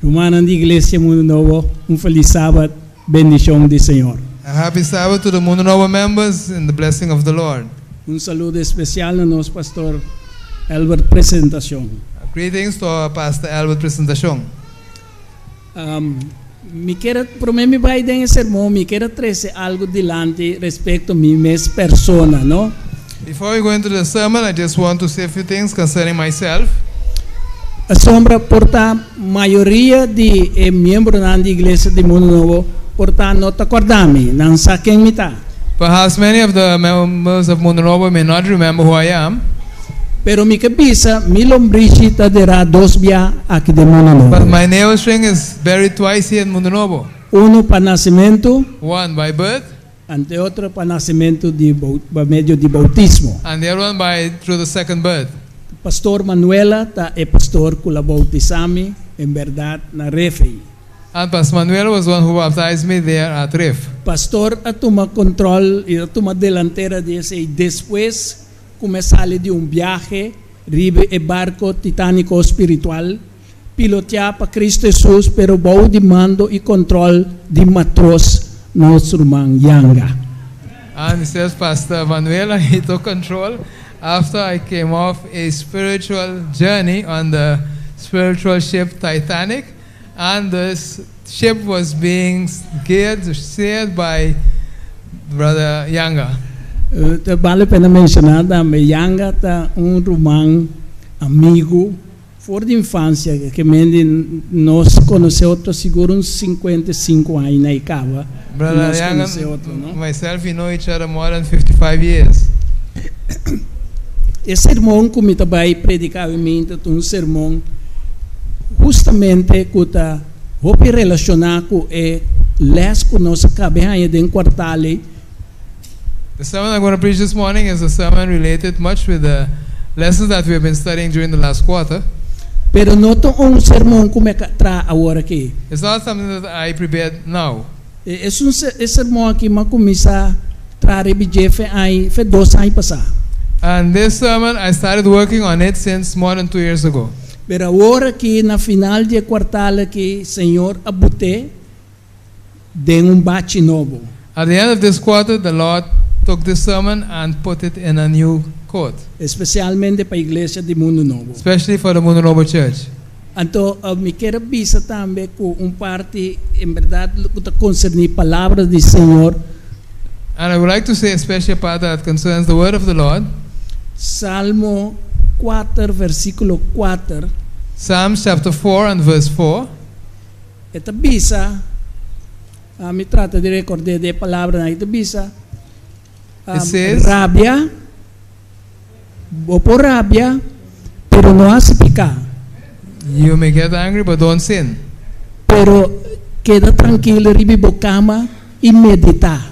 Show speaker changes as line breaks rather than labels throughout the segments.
Rumannan di Iglesia Mundu Nobo, un felis Sabat, bendishon di Señor.
A happy Sabbath to the Mundo Nobo members in the blessing of the Lord.
Un saludo especial na nos Pastor Albert Presentacion.
Greetings to our Pastor Albert Presentacion.
Mi kier a, prome mi bai den e sermon, mi kier a trece algo dilanti respecto mi mes persona, no?
Before we go into the sermon, I just want to say a few things concerning myself.
Pasobra por ta mayoria di e miembronan di Iglesia di Mundu Nobo por ta no ta corda mi, nan sa ken mi ta.
Perhaps many of the members of Mundu Nobo may not remember who I am.
Pero mi ke bisa, mi lombrishi ta derá dos bia aki den Mundu Nobo.
But my navel string is buried twice here in Mundu Nobo.
Uno pa nasementu.
One by birth.
Anto e otro pa nasementu di pa medio di boutismo.
And the other one by through the second birth.
Pastor Manuela ta e pastor ku la boutisá mi en bèrdat na Ref ei.
And Pastor Manuela was the one who baptized me there at Ref.
Pastor a tuma control y a tuma delantera di esey despues cu mi a sali di un biahe riba e barco Titanico spiritual, pilotea pa Cristo Jesus pero bou di mando y control di matros nos ruman Yanga.
And he says Pastor Manuela he took control after I came off a spiritual journey on the spiritual ship Titanic and this ship was being geared, steered by Brother Yanga.
Ta bale pena menshoná tambe, Yanga ta un ruman amigu for di infansia, ke mende nos konosé otro sigur un 55 aña na e kaba ku
Brother
nos
Yanga
konosé otro, no?
myself we know each other more than 55 years.
E sermon ku mi ta bai prediká awe minta ta un sermon hustamente ku ta hopi relashoná ku e lès ku nos a kaba e haña den kuartal ei.
The sermon I'm gonna preach this morning is a sermon related much with the lessons that we have been studying during the last quarter.
Pero no ta un sermon ku mi a traha awor aki.
It's not something that I prepared now.
Esun e sermon aki mi a kuminsá traha riba dje fe aña, fe dos aña pasá.
And this sermon I started working on it since more than two years ago.
Pero awor aki na final di e kuartal aki Señor a but'é den un bachi nobo.
At the end of this quarter the Lord took this sermon and put it in a new court.
Espesialmente pa Iglesia di Mundu Nobo.
Especially for the Mundu Nobo Church.
Anto mi kier a bisa tambe ku un parti en bèrdat ku ta konserní palabra di Señor.
And I would like to say especially a part that concerns the word of the Lord.
Salmo kuater versíkulo kuater.
Psalms chapter 4 and verse 4.
E ta bisa, mi trata di rekord'é di e palabranan, e ta bisa,
It says.
Rabia. Bo por rabia, pero no hasi piká.
You may get angry, but don't sin.
Pero keda trankil riba bo kama i meditá.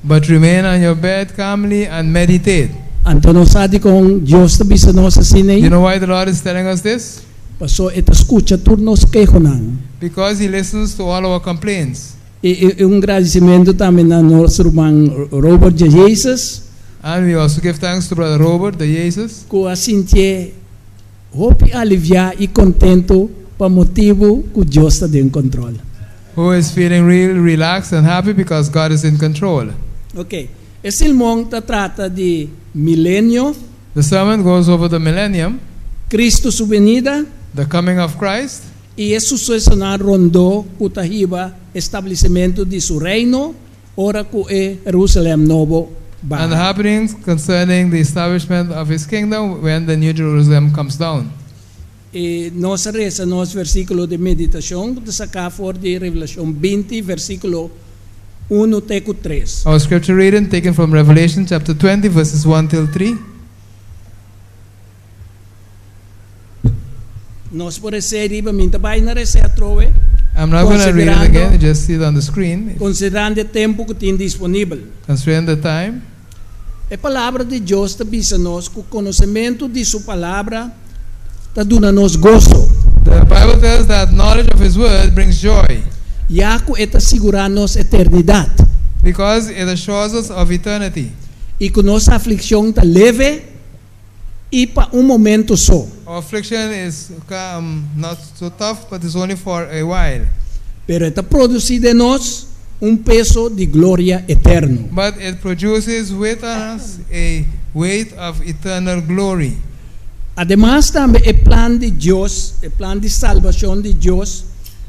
But remain on your bed calmly and meditate.
Anto nos sa dikon Dios ta bisa nos asina ei?
You know why the Lord is telling us this?
Pasobra e ta skucha tur nos kehonan.
Because He listens to all our complaints.
I un gradisimentu tambe na nos ruman Robert de Jesus.
And we also give thanks to brother Robert de Jesus.
Ku a sintié hopi aliviá i kontentu pa motibu ku Dios ta den kontrol.
Who is feeling real relaxed and happy because God is in control.
Ok, e silmon ta trata di milenio.
The sermon goes over the millennium.
Cristo su benida.
The coming of Christ.
I e susesonan rondó ku ta hiba establesimentu di su Reino ora ku e Jerusalèm Nobo
And the
baha.
happenings concerning the establishment of his kingdom when the New Jerusalem comes down.
I nos a resa nos versíkulo di meditashon ku ta saká for di Revelashon 20, versíkulo unu te ku tres.
Our scripture reading taken from Revelation chapter 20 verses 1 till 3.
Nos por resé riba, mi ta bai na resé atrobe,
I'm not gonna read it again, you just see it on the screen.
Konsiderando e tempu ku tin disponibel.
Considering the time.
E Palabra di Dios ta bisa nos ku konosementu di Su Palabra ta duna nos goso.
The Bible tells that knowledge of His Word brings joy.
Ya ku e ta sigurá nos eternidat.
Because it assures us of eternity.
I ku nos aflikshon ta leve. I pa un momento so.
Our affliction is not so tough, but it's only for a while.
Pero e ta produsí den nos un peso di gloria eterno.
But it produces with us a weight of eternal glory.
Ademas tambe e plan di Dios, e plan di salbashon di Dios,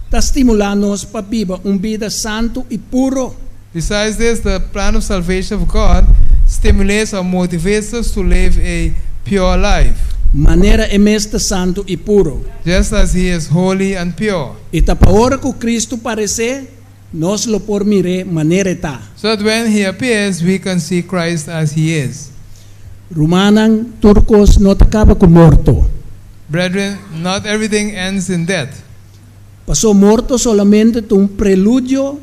ta stimulá nos pa biba un bida santu i puro.
Besides this, the plan of salvation of God stimulates or motivates us to live a pure life.
Manera e mes ta santu i puro.
Just as He is holy and pure.
I ta pa ora ku Kristu paresé, nos lo por mir'é manera e ta.
So that when He appears, we can see Christ as He is.
Rumannan, tur kos no ta kaba ku morto.
Brethren, not everything ends in death.
Pasó morto solamente ta un preludio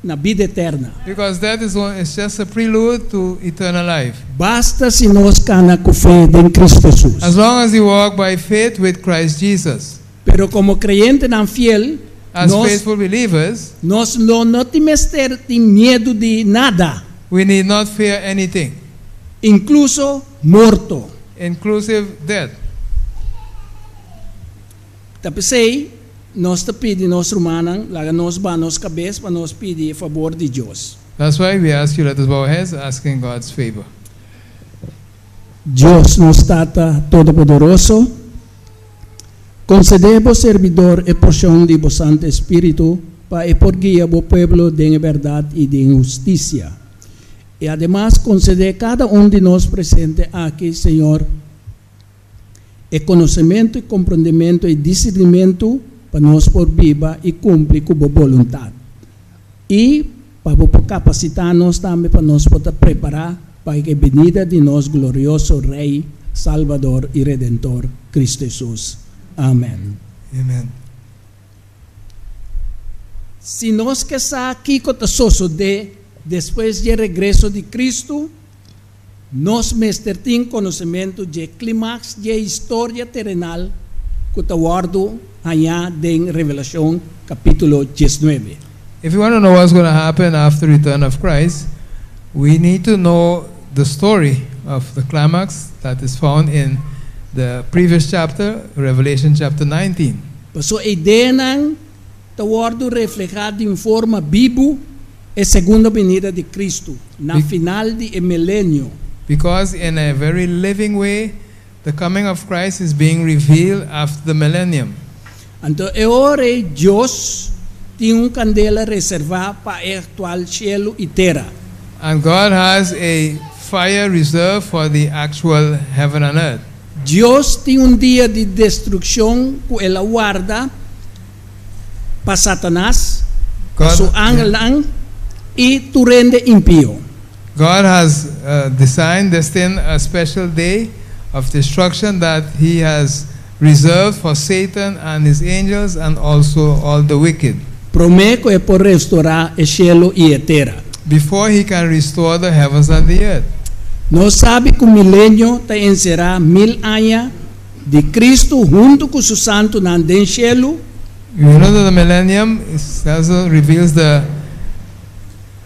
na bida eterna.
Because death is is just a prelude to eternal life.
Basta si nos kana ku fe den Kristu Hesus.
As long as we walk by faith with Christ Jesus.
Pero komo kreyentenan fiel,
As
nos
faithful believers,
nos lo no tin mester tin miedu di nada.
We need not fear anything.
Inkluso morto.
Inclusive death.
Ta p'esei nos ta pidi nos rumannan, laga nos baha nos kabes pa nos pidi e fabor di Dios.
That's why we ask you let us bow our heads asking God's favor.
Dios nos Tata Todopoderoso, konsedé bo serbidor e porshon di bo Santu Espíritu pa e por guia bo pueblo den e bèrdat i den hustisia. I ademas konsedé kada un di nos presente aki, Señor, e konosementu i komprondementu i disirnimentu pa nos por biba i kumpli ku bo boluntat. I pa bo por kapasitá nos tambe pa nos por ta prepará pa e benida di nos glorioso Rei, Salbador i Redentor, Kristu Hesus. Amèn.
Amen.
Si nos ke sa kiko ta sosodé despues dje regreso di Kristu, nos mester tin konosementu dje klimaks dje historia terenal ku ta wòrdu hañá den Revelashon kapítulo 19.
If you want to know what's going to happen after the return of Christ, we need to know the story of the climax that is found in the previous chapter, Revelation chapter 19.
Pasobra e ideanan ta wòrdu reflehá di un forma bibu e segundo binida di Kristu na final di e milenio.
Because in a very living way, the coming of Christ is being revealed after the millennium.
Anto e ora ei Dios tin un kandela reservá pa e aktual shelu i tera.
And God has a fire reserved for the actual heaven and earth.
Dios tin un dia di destrukshon ku el a warda pa Satanas, pa su angelnan i tur hende impio.
God has designed, destined a special day of destruction that He has reserved for Satan and his angels and also all the wicked.
Promé ku e por restorá e shelu i e tera.
Before He can restore the heavens and the earth.
Nos sabi ku milenio ta enserá mil aña di Kristu huntu ku su santunan den shelu.
We know that the millennium is also reveals the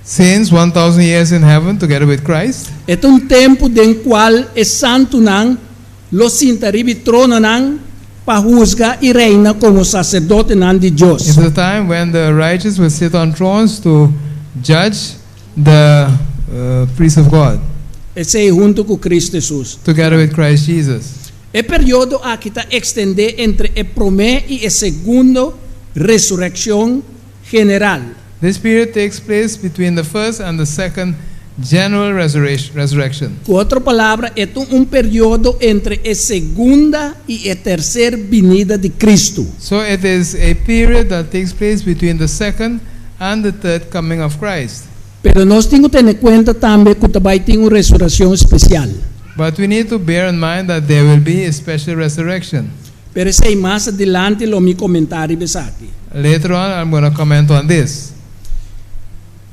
saints 1000 years in heaven together with Christ.
E ta un tempu den kual e santunan lo sinta riba e trononan pa husga i reina komo saserdotenan di Dios.
It's a time when the righteous will sit on thrones to judge the priests of God.
Esei huntu ku Kristu Hesus.
Together with Christ Jesus.
E periodo aki ta ekstendé entre e promé i e segundo resurekshon general.
This period takes place between the first and the second general resurrection.
Ku otro palabra, e ta un periodo entre e segunda i e terser binida di Kristu.
So it is a period that takes place between the second and the third coming of Christ.
Pero nos tin ku tene kuenta tambe ku ta bai tin un resurashon spesial.
But we need to bear in mind that there will be a special resurrection.
Pero esei mas adilanti lo mi komentá riba esaki.
Later on I'm gonna comment on this.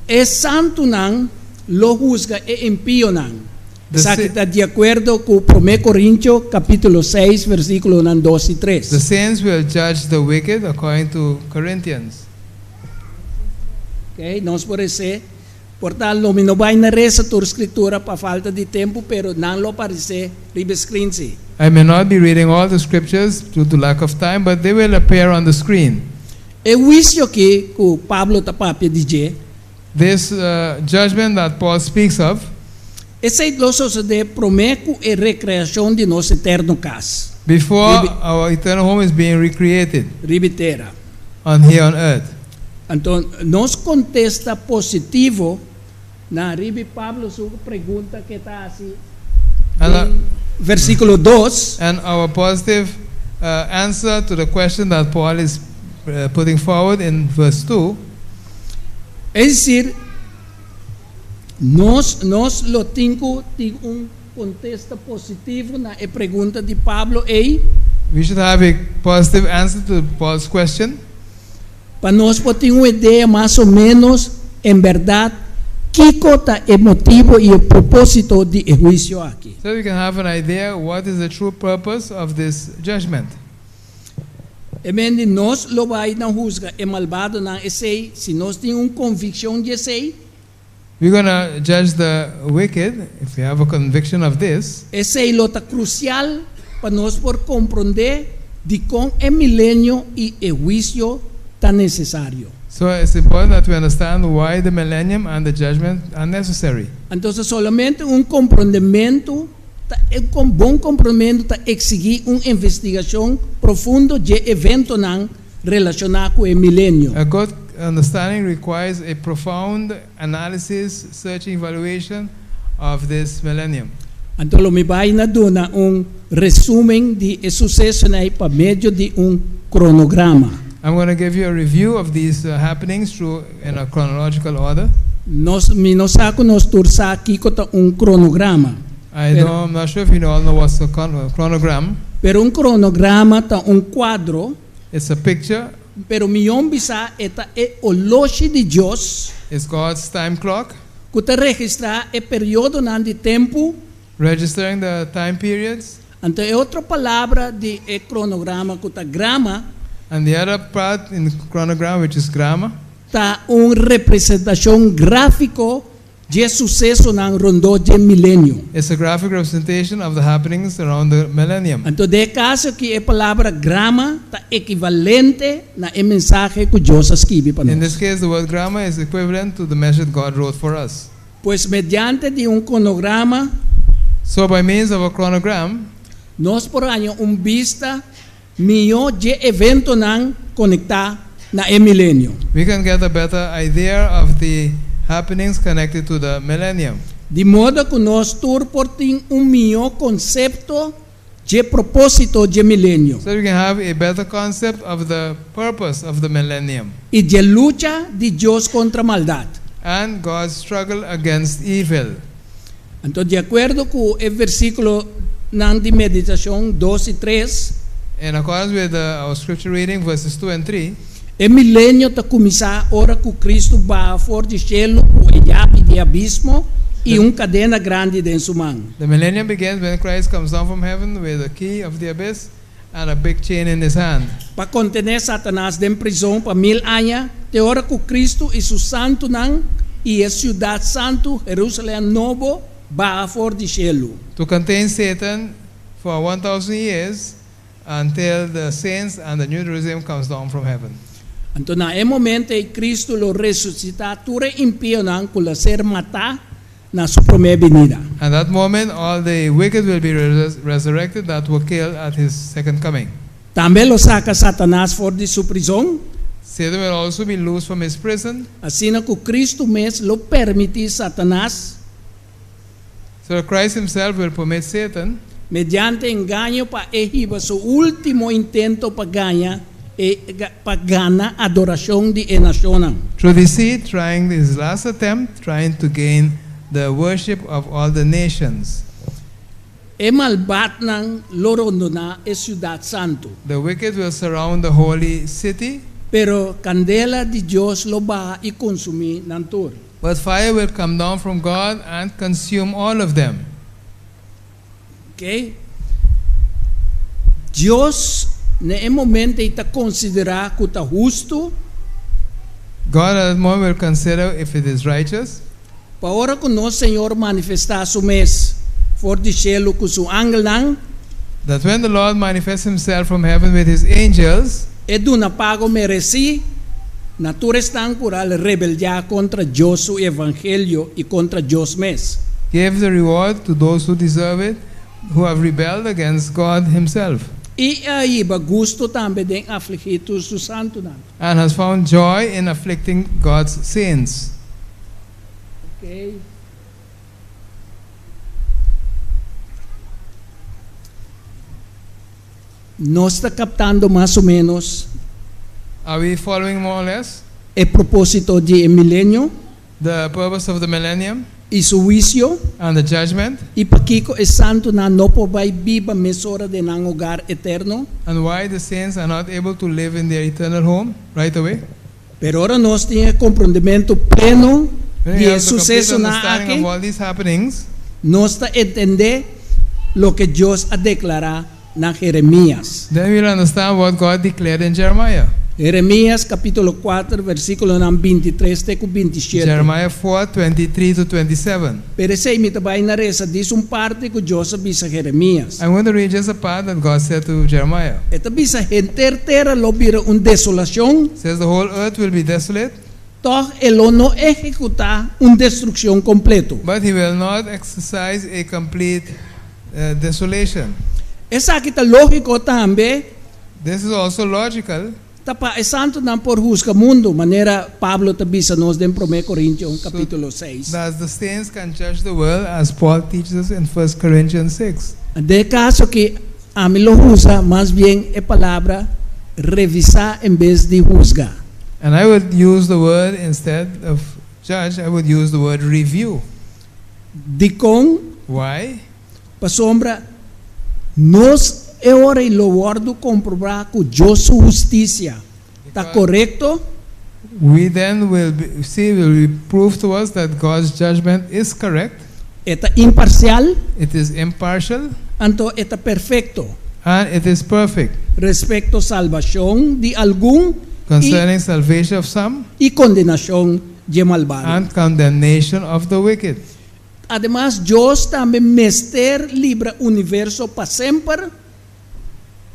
E santunan lo husga e impionan. Esaki ta di akuerdo ku Promé Korintio kapítulo 6 versíkulonan 2 i 3.
The saints will judge the wicked according to Corinthians.
Ok, nos por esé. Por tal lo mi no bai na resa tur skritura pa falta di tempu, pero nan lo aparesé riba e screen sí.
I may not be reading all the scriptures due to lack of time, but they will appear on the screen.
E huisio akí ku Pablo ta papia di dje.
This judgment that Paul speaks of.
Esei lo sosodé promé ku e rekreashon di nos eterno kas.
Before our eternal home is being recreated.
Riba e tera.
On here on earth.
Anto nos kontesta positivo na riba Pablo su pregunta ku e ta hasi den versíkulo 2.
And our positive answer to the question that Paul is putting forward in verse 2.
Es desir, nos nos lo tin ku tin un kontesta positivo na e pregunta di Pablo ei.
We should have a positive answer to Paul's question.
Pa nos por tin un idea mas o ménos en bèrdat kiko ta e motibu i e propósito di e huisio aki.
So we can have an idea what is the true purpose of this judgment.
E men di nos lo bai na husga e malbadonan esei si nos tin un konvikshon di esei.
We're gonna judge the wicked if we have a conviction of this.
Esei lo ta krusial pa nos por komprondé dikon e milenio i e huisio ta nesesario.
So it's important that we understand why the millennium and the judgment are necessary.
Entonces solamente un komprondementu ta un bon komprondementu ta eksigí un investigashon profundo dje eventonan relashoná ku e milenio.
A good understanding requires a profound analysis, searching evaluation of this millennium.
Anto lo mi bai na duna un resumen di e susesonan ei pa medio di un kronograma.
I'm gonna give you a review of these happenings through in a chronological order.
Nos, mi no sa ku nos tur sa kiko ta un kronograma.
I don't, I'm not sure if you all know what's a chronogram.
Pero un kronograma ta un kuadro.
It's a picture.
Pero mion bisa e ta e oloshi di Dios.
It's God's time clock.
Ku ta registrá e periodonan di tempu.
Registering the time periods.
Anto e otro palabra di e kronograma ku ta grama.
And the other part in the chronogram which is grama.
Ta un representashon gráfiko dje susesonan rondó dje milenio.
It's a graphic representation of the happenings around the millennium.
Anto den e kaso aki e palabra grama ta ekivalente na e mensahe ku Dios a skibi pa
In
nos.
this case the word grama is equivalent to the message God wrote for us.
Pues mediante di un kronograma.
So by means of a chronogram.
Nos por haña un bista mihó dje eventonan konektá na e milenio.
We can get a better idea of the happenings connected to the millennium.
Di moda ku nos tur por tin un mihó konsepto dje propósito dje milenio.
So we can have a better concept of the purpose of the millennium.
I dje lucha di Dios kontra maldat.
And God's struggle against evil.
Anto di akuerdo ku e versíkulonan di meditashon 2 i 3.
In accordance with our scripture reading verses 2 and 3.
E milenio ta kuminsá ora ku Kristu baha for di shelu ku e yabi di abismo i un kadena grandi den su man.
The millennium begins when Christ comes down from heaven with a key of the abyss and a big chain in his hand.
Pa kontené Satanas den prizon pa mil aña te ora ku Kristu i su santunan i e siudat santu, Herúsalèm Nobo, baha for di shelu.
To contain Satan for 1000 years until the saints and the New Jerusalem comes down from heaven.
Anto na e momento ei Kristu lo resusitá tur e impionan ku lo ser matá na su promé binida.
At that moment all the wicked will be resurrected that were killed at his second coming.
Tambe lo saka Satanas for di su prizon.
Satan will also be loosed from his prison.
Asina ku Kristu mes lo permití Satanas.
So Christ himself will permit Satan.
Mediante engaño pa e hiba su último intento pa gaña e pa gana adorashon di e nashonnan.
Through deceit, trying his last attempt, trying to gain the worship of all the nations.
E malbatnan lo rondoná e siudat santu.
The wicked will surround the holy city.
Pero kandela di Dios lo baha i konsumí nan tur.
But fire will come down from God and consume all of them.
Oké. Dios na e momento ei ta konsiderá ku ta hustu.
God at that moment will consider if it is righteous.
Pa ora ku nos Señor manifestá Su mes for di shelu ku Su angelnan.
That when the Lord manifests himself from heaven with his angels,
E duna pago meresí na tur esnan ku a rebeldiá kontra Dios su evangelio i kontra Dios mes.
Give the reward to those who deserve it, who have rebelled against God himself.
I a haña gustu tambe den afligí su santunan.
And has found joy in afflicting God's saints.
Ok. Nos ta kaptando mas o ménos
Are we following more or less
e propósito di milenio
the purpose of the millennium
i su huisio
and the judgment
i pakiko e santunan no por bai biba mesora den nan hogar eterno?
And why the saints are not able to live in their eternal home right away?
Pero ora nos tin komprondementu pleno
When
di
we have the complete
susesonan
understanding
aki,
of all these happenings,
nos ta entendé loke Dios a deklará na Jeremias.
Then we'll understand what God declared in Jeremiah.
Jeremias kapítulo 4, versíkulonan 23 te ku 27.
Jeremiah 4, 23 to 27.
Pero esei mi ta bai na resa djis un parti ku Dios a bisa Jeremias.
I'm going to read just a part that God said to Jeremiah.
E ta bisa henter tera lo bira un desolashon,
It says the whole earth will be desolate,
tòg e lo no ehekutá un destrukshon kompleto.
But he will not exercise a complete desolation.
Esaki ta lógiko tambe.
This is also logical.
Ta pa e santunan por husga mundu, manera Pablo ta bisa nos den Promé Korintionan
So
kapítulo 6.
that the saints can judge the world as Paul teaches us in 1 Corinthians 6.
Den e kaso akí, ami lo usa mas bien e palabra revisá en bes di husga.
And I would use the word instead of judge, I would use the word review.
Dikon?
Why?
Pasobra nos e ora ei lo wòrdu komprobá ku Dios su hustisia ta korekto.
We then will be, see, will be proved to us that God's judgment is correct.
E ta imparsial.
It is impartial.
Anto e ta perfekto.
And it is perfect.
Respekto salbashon di algun i.
Concerning salvation of some.
I kondenashon dje malbado.
And condemnation of the wicked.
Ademas, Dios tambe mester libra universo pa semper.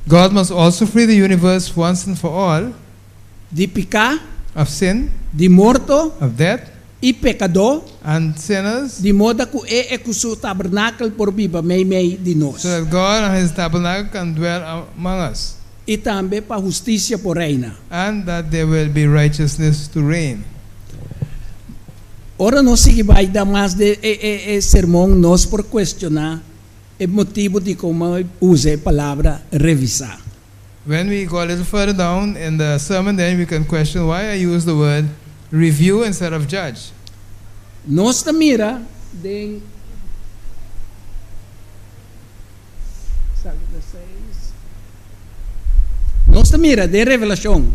God must also free the universe once and for all.
Di piká.
Of sin.
Di morto.
Of death.
I pekadó.
And sinners.
Di moda ku e e ku su tabernakel por biba meimei di nos.
So that God and his tabernacle can dwell among us.
I tambe pa hustisia por reina.
And that there will be righteousness to reign.
Ora nos sigui bai da mas den e sermon nos por kuestioná e motibu dikon mi usa e palabra revisá.
When we go a little further down in the sermon then we can question why I use the word review instead of judge.
Nos ta mira den Nos ta mira den Revelashon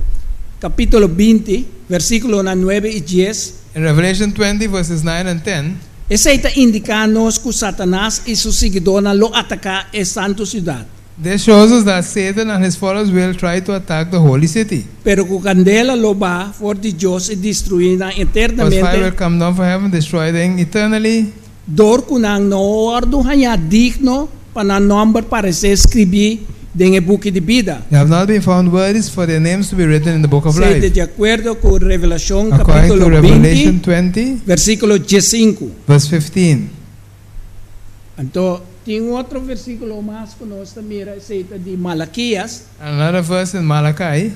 kapítulo 20, versíkulonan nuebe i dies.
In Revelation 20 verses 9 and 10.
Esei ta indiká nos ku Satanas i su siguidónan lo ataká e santu siudat.
This shows us that Satan and his followers will try to attack the holy city.
Pero ku kandela lo baha for di Dios i destruí nan
But fire will
eternamente.
come down from heaven, destroy them eternally.
Dor ku nan no wòrdu hañá digno pa nan nòmber paresé skribí den e buki di bida.
They have not been found worthy for their names to be written in the book of
Esei ta
life.
di akuerdo ku Revelashon
According to
kapítulo
Revelation
20,
20,
versíkulo 15.
verse 15.
Anto, tin un otro versíkulo mas ku nos ta mira, esei ta di Malakias.
Another verse in Malachi.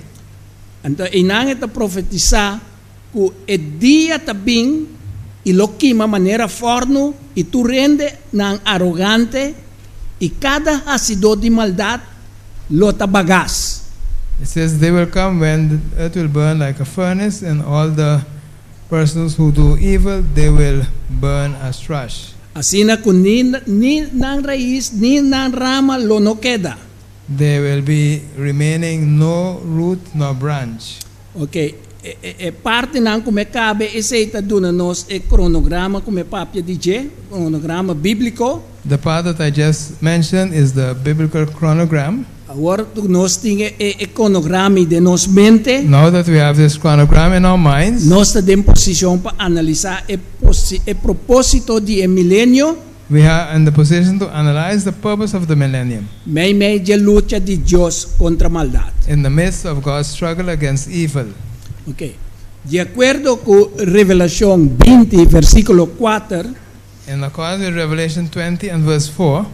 Anto, einan e ta profetisá Ku e dia ta bin i lo kima manera fòrnu i tur hende nan arogante i kada hasidó di maldat lo ta bagas.
It says they will come when the earth will burn like a furnace and all the persons who do evil they will burn as trash.
Asina ku ni ni nan rais ni nan rama lo no keda.
There will be remaining no root nor branch.
Ok, e partinan ku me kabe esei ta duna nos e kronograma ku me papia di dje, kronograma bíbliko.
The part that I just mentioned is the biblical chronogram.
Awor ku nos tin e kronograma den nos mente,
Now that we have this chronogram in our minds,
nos ta den posishon pa analisá e propósito di e milenio.
We are in the position to analyze the purpose of the millennium
Meimei di lucha di Dios kontra maldat.
in the midst of God's struggle against evil.
Ok. Di akuerdo ku Revelashon 20, versíkulo 4,
In accordance with Revelation 20 and verse 4,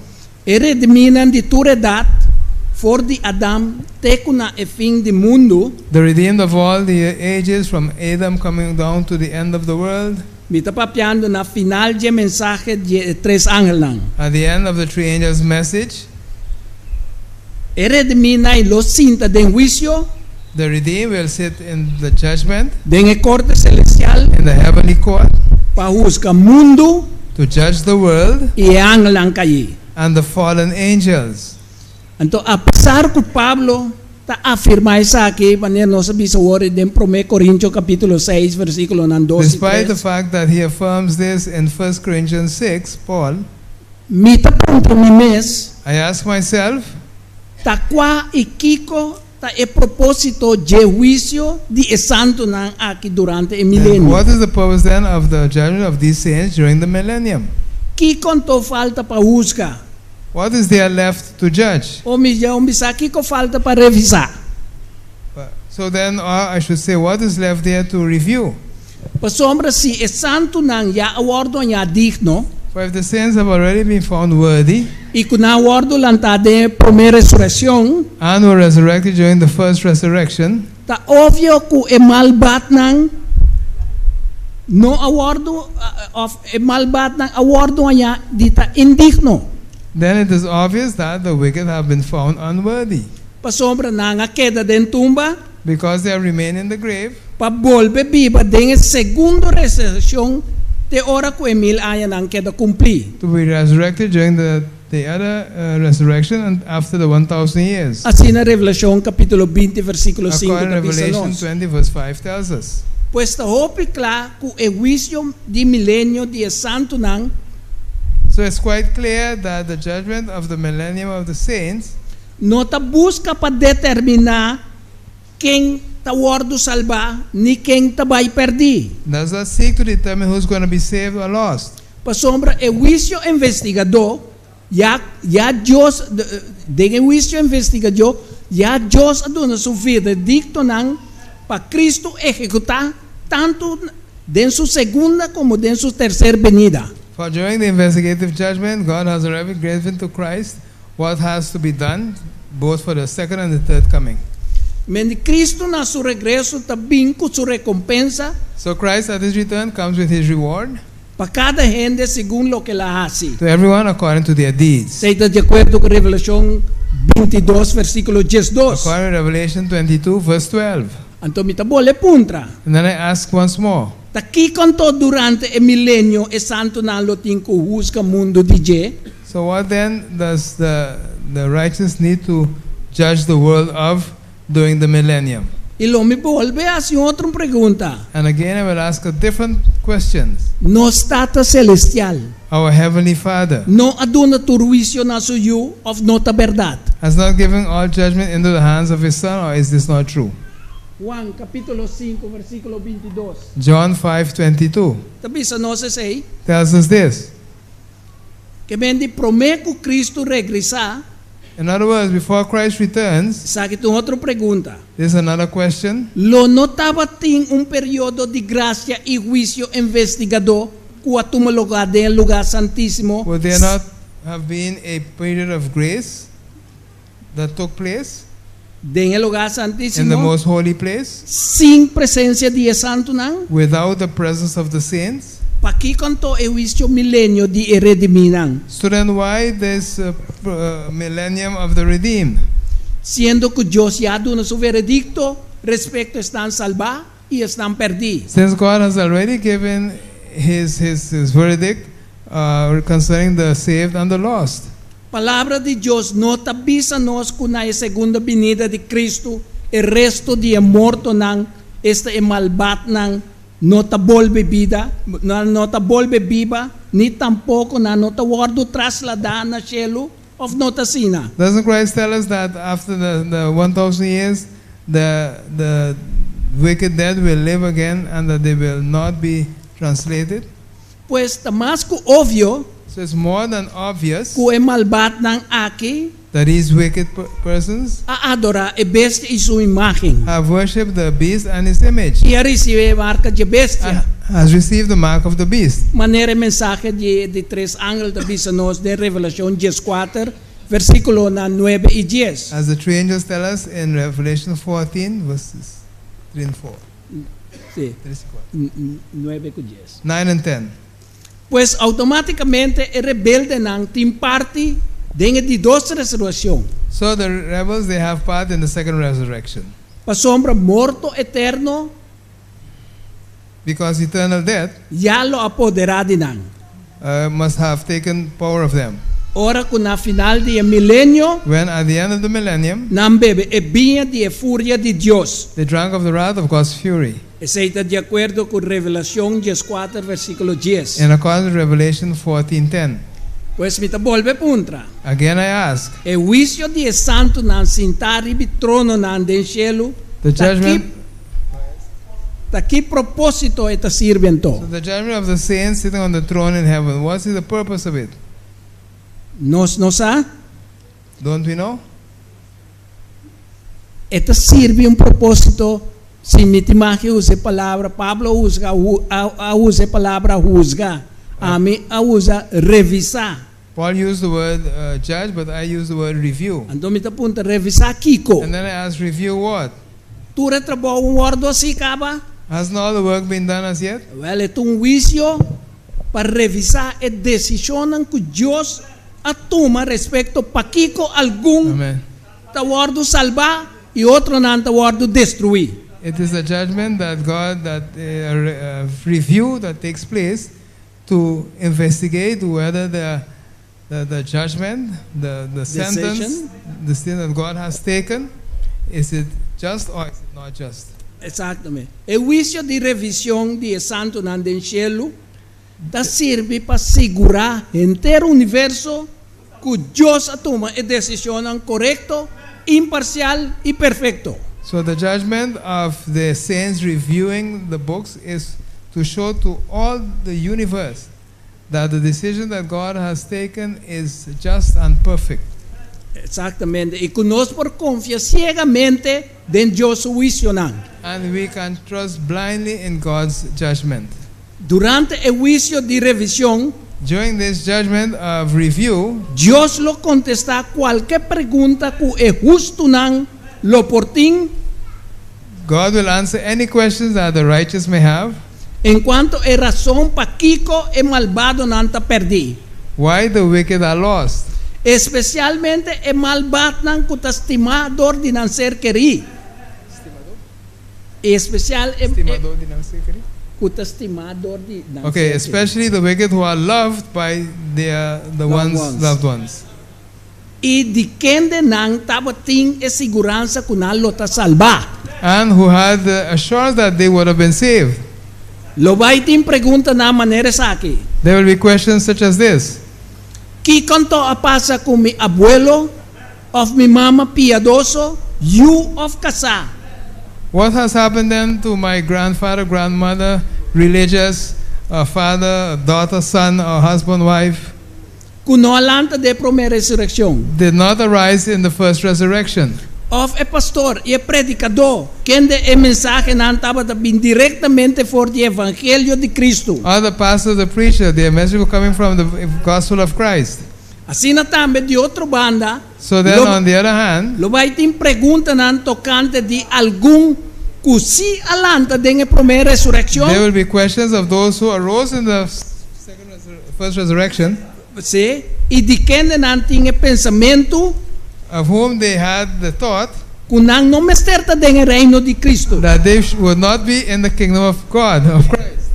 e redimínan di tur edat, for di Adam te ku na e fin di mundu,
the redeemed of all the ages from Adam coming down to the end of the world,
mi ta papiando na final di mensahe di e tres angelnan.
At the end of the three angels' message,
E redimínan lo sinta den huisio,
the redeemed will sit in the judgment,
den e korte selestial,
in the heavenly court,
pa husga mundu
to judge the world
i e angelnan kaí.
and the fallen angels.
Anto, apesar ku Pablo ta afirmá esaki, manera nos a bisa awor den 1 Korintio kapítulo 6, versíkulonan 2 i
Despite the
3,
fact that he affirms this in 1 Corinthians 6, Paul,
mi ta puntra mi mes,
I ask myself,
ta kua i kiko ta e propósito dje huisio di e santunan aki durante e
then
milenio?
what is the purpose then of the judgment of these saints during the millennium?
Kiko anto falta pa husga?
What is there left to judge?
O mihó bisa, kiko falta pa revisá?
So then, I should say, what is left there to review?
Pasobra si e santunan ya a wòrdu hañá digno,
For if the saints have already been found worthy
i ku nan a wòrdu lantá den e promé resurekshon,
and were resurrected during the first resurrection,
ta obvio ku e malbatnan no a wòrdu, òf e malbatnan a wòrdu hañá di ta indigno.
Then it is obvious that the wicked have been found unworthy.
Pasobra nan a keda den tumba.
Because they have remained in the grave.
Pa bolbe biba den e segundo resurekshon te ora ku e mil añanan keda kumplí.
To be resurrected during the the other resurrection and after the 1000 years.
Asina Revelashon kapítulo 20 versíkulo 5
According
ta
to
bisa
Revelation
nos.
20 verse 5 tells us.
Pues ta hopi kla ku e huisio di milenio di e santunan
So it's quite clear that the judgment of the millennium of the saints
no ta buska pa determiná ken ta wòrdu salbá ni ken ta bai pèrdí.
Does not seek to determine who's gonna be saved or lost.
Pasobra e huisio investigadó ya ya Dios den e huisio investigadó ya Dios a duna su verediktonan pa Cristo ehekutá tantu den su segunda komo den su terser benida.
For during the investigative judgment, God has already given to Christ what has to be done, both for the second and the third coming.
Men Cristo na su regreso ta bin ku su rekompensa.
So Christ at his return comes with his reward.
Pa kada hende segun loke el a hasi.
To everyone according to their deeds.
Esei ta di akuerdo ku Revelashon 22 versíkulo 12.
According to Revelation 22 verse 12.
Anto mi ta bole puntra.
And then I ask once more.
Ta kiko anto durante e milenio e santunan lo tin ku husga mundu di dje?
So what then does the the righteous need to judge the world of during the millennium?
I lo mi bolbe hasi un otro pregunta.
And again I will ask a different questions.
Nos Tata Celestial.
Our heavenly Father.
No a duna tur huisio na su Yu, of no ta berdad?
Has not given all judgment into the hands of his Son, or is this not true?
Juan capítulo 5 versículo 22.
John 5:22.
Ta bisa nos esei.
Tells us this.
Ke men di promé ku Cristo regresá.
In other words, before Christ returns.
Esaki ta un otro pregunta.
This is another question.
Lo no tabatin un periodo di grasia i huisio investigadó ku a tuma lugá den e lugá santísimo?
Would there not have been a period of grace that took place?
Den e lugá
In the
santísimo.
most holy place.
Sin presensia di e santunan?
Without the presence of the saints.
Pakiko anto e huisio milenio di e redimínan?
So then why this millennium of the redeemed?
Siendo ku Dios ya a duna su veredikto respekto esnan salbá i esnan pèrdí.
Since God has already given his, his, his verdict concerning the saved and the lost.
Palabra di Dios no ta bisa nos ku na e segunda binida di Kristu e resto di e mortonan, esta e malbatnan, no ta bolbe bida, nan no ta bolbe biba, ni tampoko nan no ta wòrdu trasladá na shelu, òf no ta asina?
Doesn't Christ tell us that after the, the 1,000 years, the, the wicked dead will live again and that they will not be translated?
Pues ta mas ku obvio.
So it's more than obvious
Ku e malbadonan aki
that these wicked persons
a adorá e bestia i su imágen.
have worshipped the beast and his image
I a risibí e marka dje bestia.
and has received the mark of the beast.
Manera e mensahe di e di tres angel ta bisa nos den Revelashon 14, versíkulonan 9 i 10.
As the three angels tell us in Revelation 14, verses 3 and 4.
Sí,
3 and 4.
9 ku 10.
9 and 10.
Pues outomátikamente e rebeldenan tin parti den e di dos resurekshon.
So the rebels, they have part in the second resurrection.
Pasobra morto eterno
Because eternal death
ya lo a poderá di nan.
Must have taken power of them.
Ora ku na final di e milenio.
When at the end of the millennium.
Nan bebe e biña di e furia di Dios.
They drank of the wrath of God's fury.
Esei ta di akuerdo ku Revelashon 14 versíkulo 10.
In accordance with Revelation 14:10.
Pues mi ta bolbe puntra.
Again I ask.
E huisio di e santunan sintá riba e trononan den shelu
The
ta ki
judgment.
ta ki propósito e ta sirbi anto?
So the judgment of the saints sitting on the throne in heaven, what is the purpose of it?
Nos no sa?
Don't we know?
E ta sirbi un propósito, si mi tin mag usa e palabra, Pablo a usa a usa e palabra husga, ami a usa revisá.
Paul used the word judge, but I use the word review.
Anto mi ta puntra, revisá kiko?
And then I ask, review what?
Tur e trabou un wòrdu así kaba?
Hasn't all the work been done as yet?
Wèl, e ta un huisio pa revisá e desishonnan ku Dios a tuma respekto pakiko algun
Amen.
ta wòrdu salbá i otronan ta wòrdu destruí.
It is a judgment that God, that a review that takes place to investigate whether the the the judgment, the the sentence,
Decision.
the sin that God has taken, is it just or is it not just?
Exactamente. E huisio di revishon di e santunan den shelu ta sirbi pa sigurá henter universo ku Dios a tuma e desishonnan korekto, imparsial i perfekto.
So the judgment of the saints reviewing the books is to show to all the universe that the decision that God has taken is just and perfect.
Exactamente. I ku nos por konfia siegamente den Dios su huisionan.
And we can trust blindly in God's judgment.
Durante e huisio di revishon.
During this judgment of review.
Dios lo kontestá kualke pregunta ku e hustunan lo por tin.
God will answer any questions that the righteous may have.
Enkuanto e rason pakiko e malbadonan ta pèrdí.
Why the wicked are lost.
Espesialmente e malbadnan ku ta stimá dor di nan ser kerí. Espesial e
Stimador di nan ser kerí.
Ku ta stimá dor di nan
Okay,
ser kerí.
especially the wicked who are loved by their the
Loved
ones
ones.
loved ones.
I di kende nan tabatin e siguransa ku nan lo ta salbá.
And who had the assurance that they would have been saved.
Lo bai tin preguntanan manera esaki.
There will be questions such as this.
Kiko anto a pasa ku mi abuelo òf mi mama piadoso, yu òf kasá?
What has happened then to my grandfather, grandmother, religious, father, daughter, son, or husband, wife?
Ku no a lanta den e promé resurekshon.
Did not arise in the first resurrection.
Òf e pastor i e predikadó kende e mensahenan tabata bin direktamente for di e evangelio di Kristu.
Or the pastor, the preacher, their message were coming from the gospel of Christ.
Asina tambe di otro banda,
So then
lo,
on the other hand,
lo bai tin preguntanan tokante di algun ku sí a lanta den e promé resurekshon.
There will be questions of those who arose in the second first resurrection.
Sí, i di kende nan tin e pensamentu.
Of whom they had the thought.
Ku nan no mester ta den e reino di Kristu.
That they would not be in the kingdom of God, of Christ.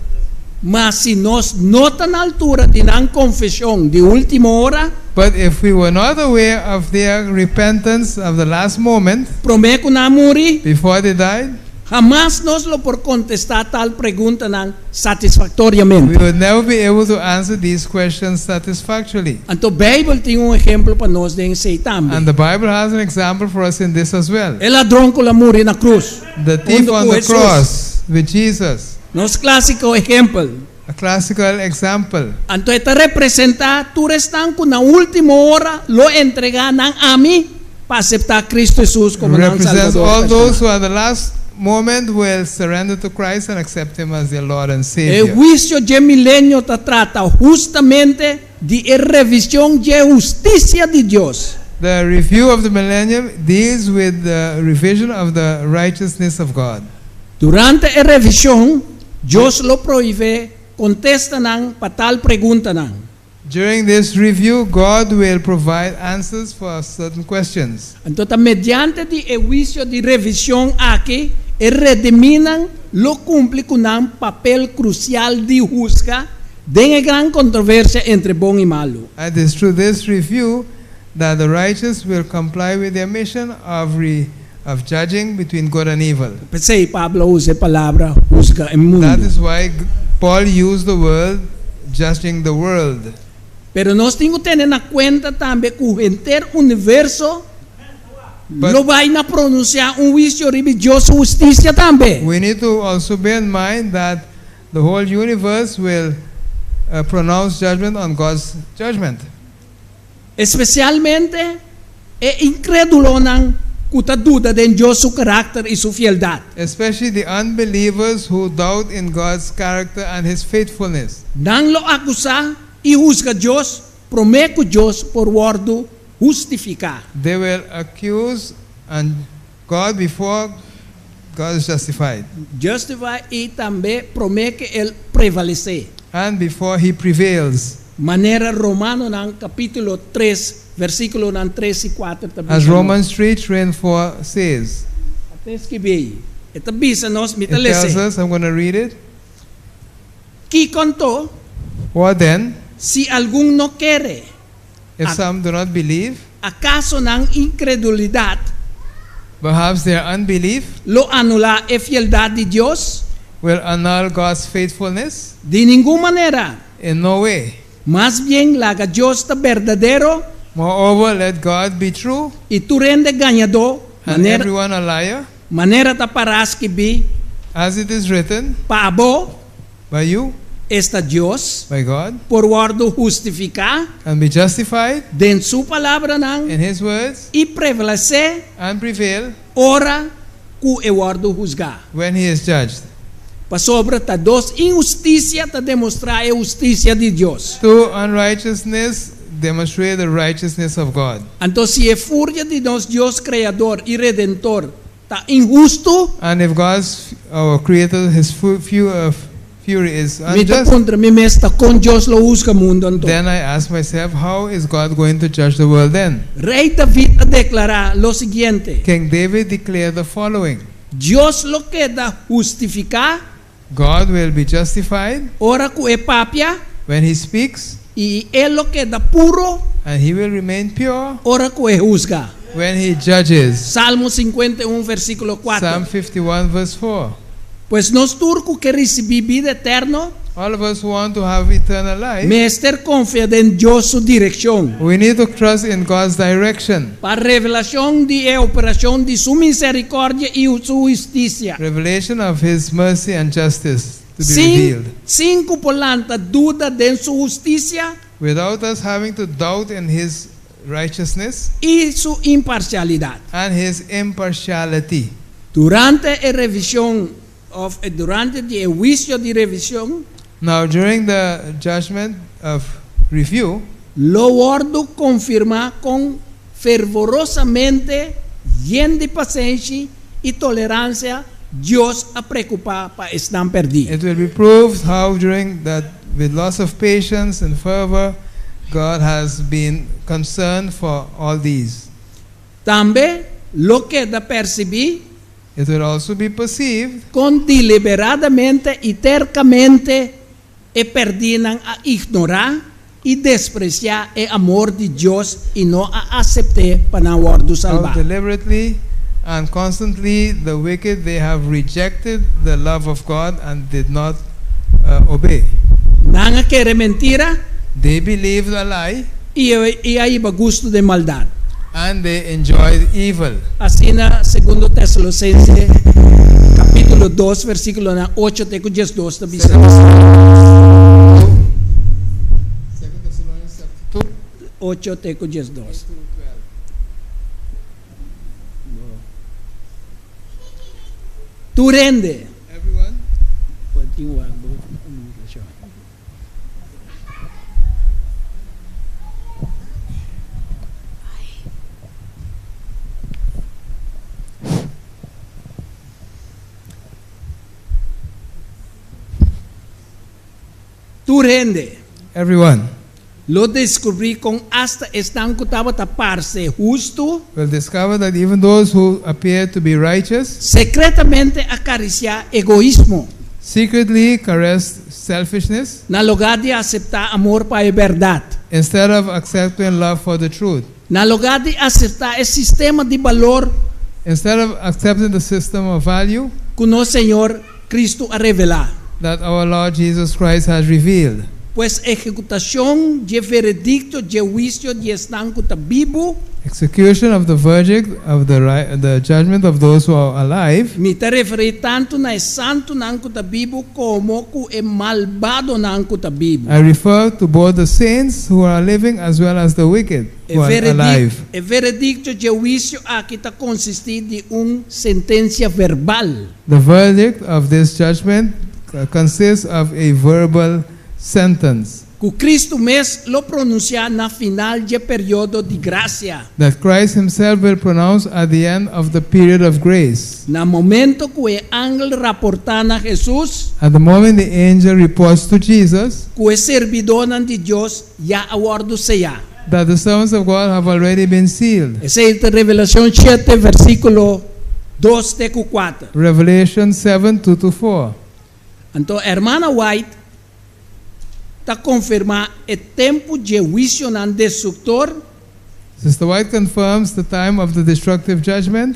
Ma si nos no ta na altura di nan konfeshon di último ora.
But if we were not aware of their repentance of the last moment.
Promé ku nan a muri.
Before they died.
Hamas nos lo por kontestá tal preguntanan satisfaktoriamente.
We would never be able to answer these questions satisfactorily.
Anto Beibel tin un ehempel pa nos den esei tambe.
And the Bible has an example for us in this as well.
E ladron ku la muri na krus
The thief
huntu
on
ku
the
Hesus.
cross with Jesus.
Nos klásiko ehempel.
A classical example.
Anto e ta representá tur esnan ku na último ora lo entregá nan ami pa aseptá Kristu Hesus komo nan
Represents
Salbador
all those
personal.
who at the last moment will surrender to Christ and accept Him as their Lord and
E
Savior.
huisio dje milenio ta trata hustamente di e revishon dje hustisia di Dios.
The review of the millennium deals with the revision of the righteousness of God.
Durante e revishon, Dios lo proveé kontestanan pa tal preguntanan.
During this review, God will provide answers for certain questions.
Anto ta mediante di e huisio di revishon aki e redimínan lo kumpli ku nan papel krusial di husga den e gran kontroversia entre bon i malu.
It is through this review that the righteous will comply with their mission of re of judging between good and evil.
P'esei Pablo a usa e palabra husga e
That
mundu.
is why Paul used the word judging the world.
Pero nos tin ku tene na kuenta tambe ku henter universo
But
lo bai na pronunsiá un huisio riba Dios su hustisia tambe.
we need to also bear in mind that the whole universe will pronounce judgment on God's judgment.
Espesialmente e inkrédulonan ku ta duda den Dios su karakter i su fieldat.
Especially the unbelievers who doubt in God's character and His faithfulness.
Nan lo akusá i husga Dios promé ku Dios por wòrdu hustifiká.
They will accuse and God before God is justified.
Justify i tambe promé ku El prevalesé.
And before He prevails.
Manera Romanonan kapítulo 3, versíkulonan 3 i 4 ta
As
bisa nos.
Romans 3, 3 and 4 says.
Ta skibí ei. E ta bisa nos, mi
It
ta
tells
les'é.
us, I'm going to read it.
Kiko anto?
What then?
Si algun no kere.
If some do not believe.
Akaso nan inkredulidat.
Perhaps their unbelief.
Lo anulá e fieldat di Dios?
Will annul God's faithfulness?
Di ningun manera.
In no way.
Mas bien laga Dios ta berdadero.
Moreover, let God be true.
I tur hende gañadó.
And everyone a liar.
Manera ta pará skibí.
As it is written.
Pa abo.
By you.
Esta Dios.
By God.
Por wòrdu hustifiká.
And be justified.
Den su palabranan.
In his words.
I prevalesé.
And prevail.
Ora ku e wòrdu husgá.
When he is judged.
Pasobra ta dos inhustisia ta demostrá e hustisia di Dios.
Through unrighteousness demonstrate the righteousness of God.
Anto si e furia di nos Dios Kreador i Redentor ta inhustu,
And if God's our creator his fury is
mi ta
unjust,
puntra mi mes ta kon Dios lo husga mundu anto.
Then I ask myself, how is God going to judge the world then?
Rei David a deklará lo siguiente.
King David declared the following.
Dios lo keda hustifiká.
God will be justified.
Ora ku e papia.
When he speaks.
I e lo keda puro.
And he will remain pure.
Ora ku e husga.
When he judges.
Salmo 51 versíkulo 4.
Psalm 51 verse 4.
Pues nos tur ku ke risibí bida eterno.
All of us who want to have eternal life.
Mester konfia den Dios su direkshon.
We need to trust in God's direction.
Pa revelashon di e operashon di su miserikòrdia i su hustisia.
Revelation of his mercy and justice to be
Sin,
revealed.
sin ku por lanta duda den su hustisia.
Without us having to doubt in his righteousness.
I su imparsialidat.
And his impartiality.
Durante e revishon òf durante di e huisio di revishon.
Now during the judgment of review,
Lo wòrdu konfirmá kon fervorosamente, yen di pasenshi i toleransia Dios a preokupá pa esnan pèrdí.
It will be proved how during that with lots of patience and fervor God has been concerned for all these.
Tambe lo keda persibí.
It will also be perceived.
Kon deliberadamente i terkamente e pèrdínan a ignorá i despresiá e amor di Dios i no a asept'é pa nan wòrdu salbá.
How deliberately and constantly the wicked they have rejected the love of God and did not obey.
Nan a kere mentira.
They believed a lie.
I a hiba gustu den maldat.
And they enjoyed evil.
Asina Segundo Tesalonicense kapítulo 2 versíkulonan 8 te ku 12 ta bisa. 8 te ku 12. Tur hende.
Everyone.
Por tin wak bo komunikashon. Tur hende.
Everyone.
Lo deskubrí kon asta esnan ku tabata parse hustu.
Will discover that even those who appear to be righteous.
Sekretamente a karisiá egoismo.
Secretly caressed selfishness.
Na lugá di aseptá amor pa e bèrdat.
Instead of accepting love for the truth.
Na lugá di aseptá e sistema di balor.
Instead of accepting the system of value.
Ku nos Señor Kristu a revelá.
That our Lord Jesus Christ has revealed.
Pues ehekutashon dje veredikto dje huisio di esnan ku ta bibu.
Execution of the verdict of the the judgment of those who are alive.
Mi ta referí tantu na e santunan ku ta bibu komo ku e malbadonan ku ta bibu.
I refer to both the saints who are living as well as the wicked
E
who are alive.
E veredikto dje huisio aki ta konsistí di un sentensia verbal.
The verdict of this judgment consists of a verbal sentence.
Ku Kristu mes lo pronunsiá na final dje periodo di grasia.
That Christ himself will pronounce at the end of the period of grace.
Na momento ku e angel raportá na Hesus.
At the moment the angel reports to Jesus.
Ku e sirbidónan di Dios ya a wòrdu seyá.
That the servants of God have already been sealed.
Esei ta Revelashon shete, versíkulo dos te ku kuater.
Revelation 7, 2 to 4.
Anto Hermana White ta konfirmá e tempu dje huisionan destruktor.
Sister White confirms the time of the destructive judgment.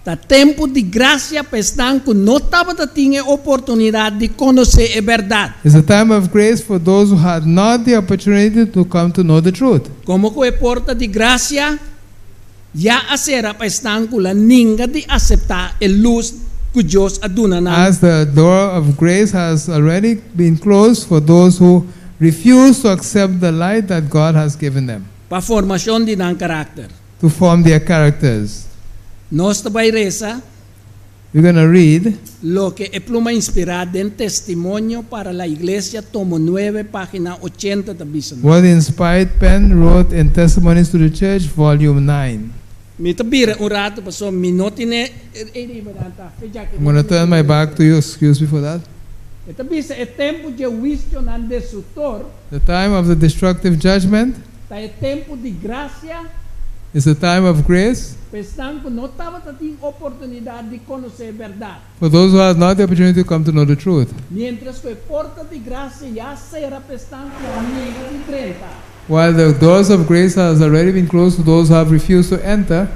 Ta tempu di grasia pa esnan ku no tabata tin e oportunidat di konosé e bèrdat.
It's a time of grace for those who had not the opportunity to come to know the truth.
Komo ku e porta di grasia ya a sera pa esnan ku la ninga di aseptá e lus ku Dios a duna nan.
As the door of grace has already been closed for those who refuse to accept the light that God has given them.
Pa formashon di nan karakter.
To form their characters.
Nos ta bai resa.
We're gonna read.
Loke e pluma inspirá den Testimonio para la Iglesia, tomo nuebe, página ochenta ta bisa nos.
What the inspired pen wrote in Testimonies to the Church, volume 9.
Mi ta bira un ratu pasobra mi no tene e riba nan ta fe dja ke
I'm gonna turn my back to you, excuse me for that.
E ta bisa e tempu dje huisionan destruktor.
The time of the destructive judgment.
Ta e tempu di grasia.
Is a time of grace.
Pa esnan ku no tabata tin oportunidat di konosé e bèrdat.
For those who had not the opportunity to come to know the truth.
Miéntras ku e porta di grasia ya sera pa esnan ku a nenga di drenta.
While the doors of grace has already been closed to those who have refused to enter.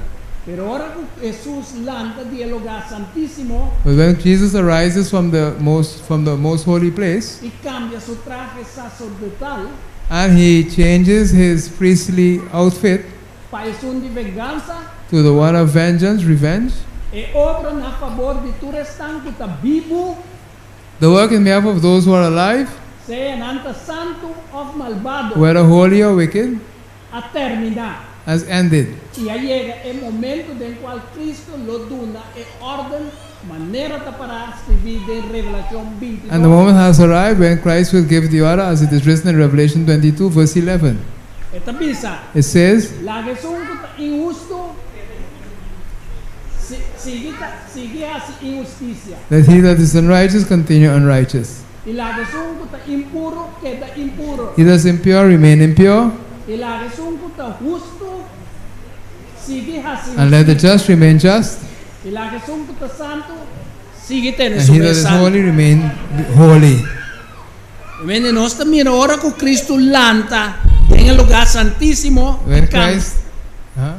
Pero ora ku Hesus lanta di e lugá santísimo.
But when Jesus arises from the most from the most holy place.
I kambia su trahe saserdotal.
And he changes his priestly outfit.
Pa esun di vengansa.
To the one of vengeance, revenge.
E obra na fabor di tur esnan ku ta bibu.
The work in behalf of those who are alive.
Sea nan ta santu òf malbado.
Whether holy or wicked.
A terminá.
Has ended.
I a yega e momento den kual Kristu lo duna e órden manera ta pará skribí den Revelashon
And the
bintidos.
moment has arrived when Christ will give the order as it is written in Revelation 22 verse 11.
E ta bisa.
It says.
Laga esun ku ta inhustu sigui ta sigui hasi inhustisia.
Let he that is unrighteous continue unrighteous.
I laga esun ku ta impuru keda impuru.
He that is impure remain impure.
I laga esun ku ta hustu sigui hasi
And let the
hustisia.
just remain just.
I laga esun ku ta santu sigui tene
And
su
he that
mes
is
santu.
holy remain holy.
Mende nos ta mira ora ku Kristu lanta den e lugá santísimo i
When
kambia.
Christ, huh?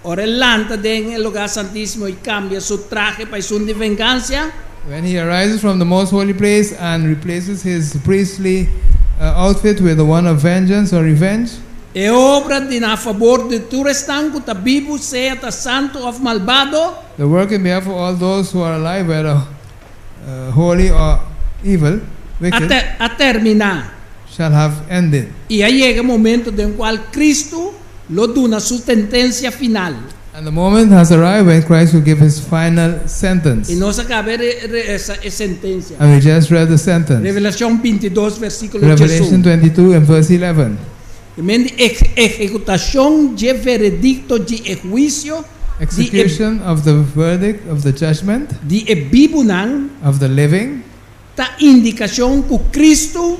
Ora e lanta den e lugá santísimo i kambia su trahe pa esun di vengansia.
When he arises from the most holy place and replaces his priestly outfit with the one of vengeance or revenge.
E obra di na fabor di tur esnan ku ta bibu, sea ta santu òf malbado.
The work in behalf of all those who are alive, whether holy or evil,
A
wicked.
a terminá.
shall have ended.
I a yega e momento den kua Kristu lo duna su sentensia final.
And the moment has arrived when Christ will give his final sentence.
I nos a kaba di lesa e sentensia.
And we just read the sentence.
Revelashon 22, versíkulo
Revelation
11.
22 and verse 11.
Ke men ehekushon di veredikto di huisio di
Execution of the verdict of the judgment
di e bibunan
of the living
ta indikashon ku Kristu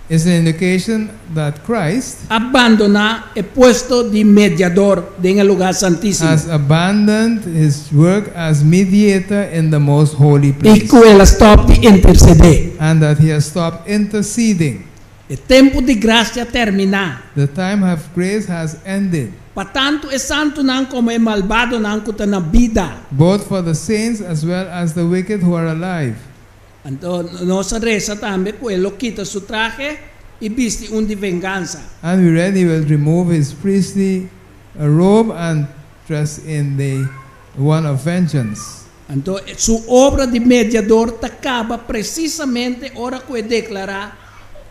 is an indication that Christ
a bandoná e puesto di mediador den lugá santísimo.
Has abandoned his work as mediator in the most holy
I
place
ku el a stòp di intersedé.
And that he has stopped interceding.
E tempu di grasia a terminá.
The time of grace has ended,
Pa tantu e santunan komo e malbadonan ku ta na bida.
Both for the saints as well as the wicked who are alive.
Anto, nos a lesa tambe ku e lo kita su trahe i bisti un di vengansa.
And we read he will remove his priestly robe and dress in the one of vengeance.
Anto, su obra di mediador ta kaba presisamente ora ku e deklará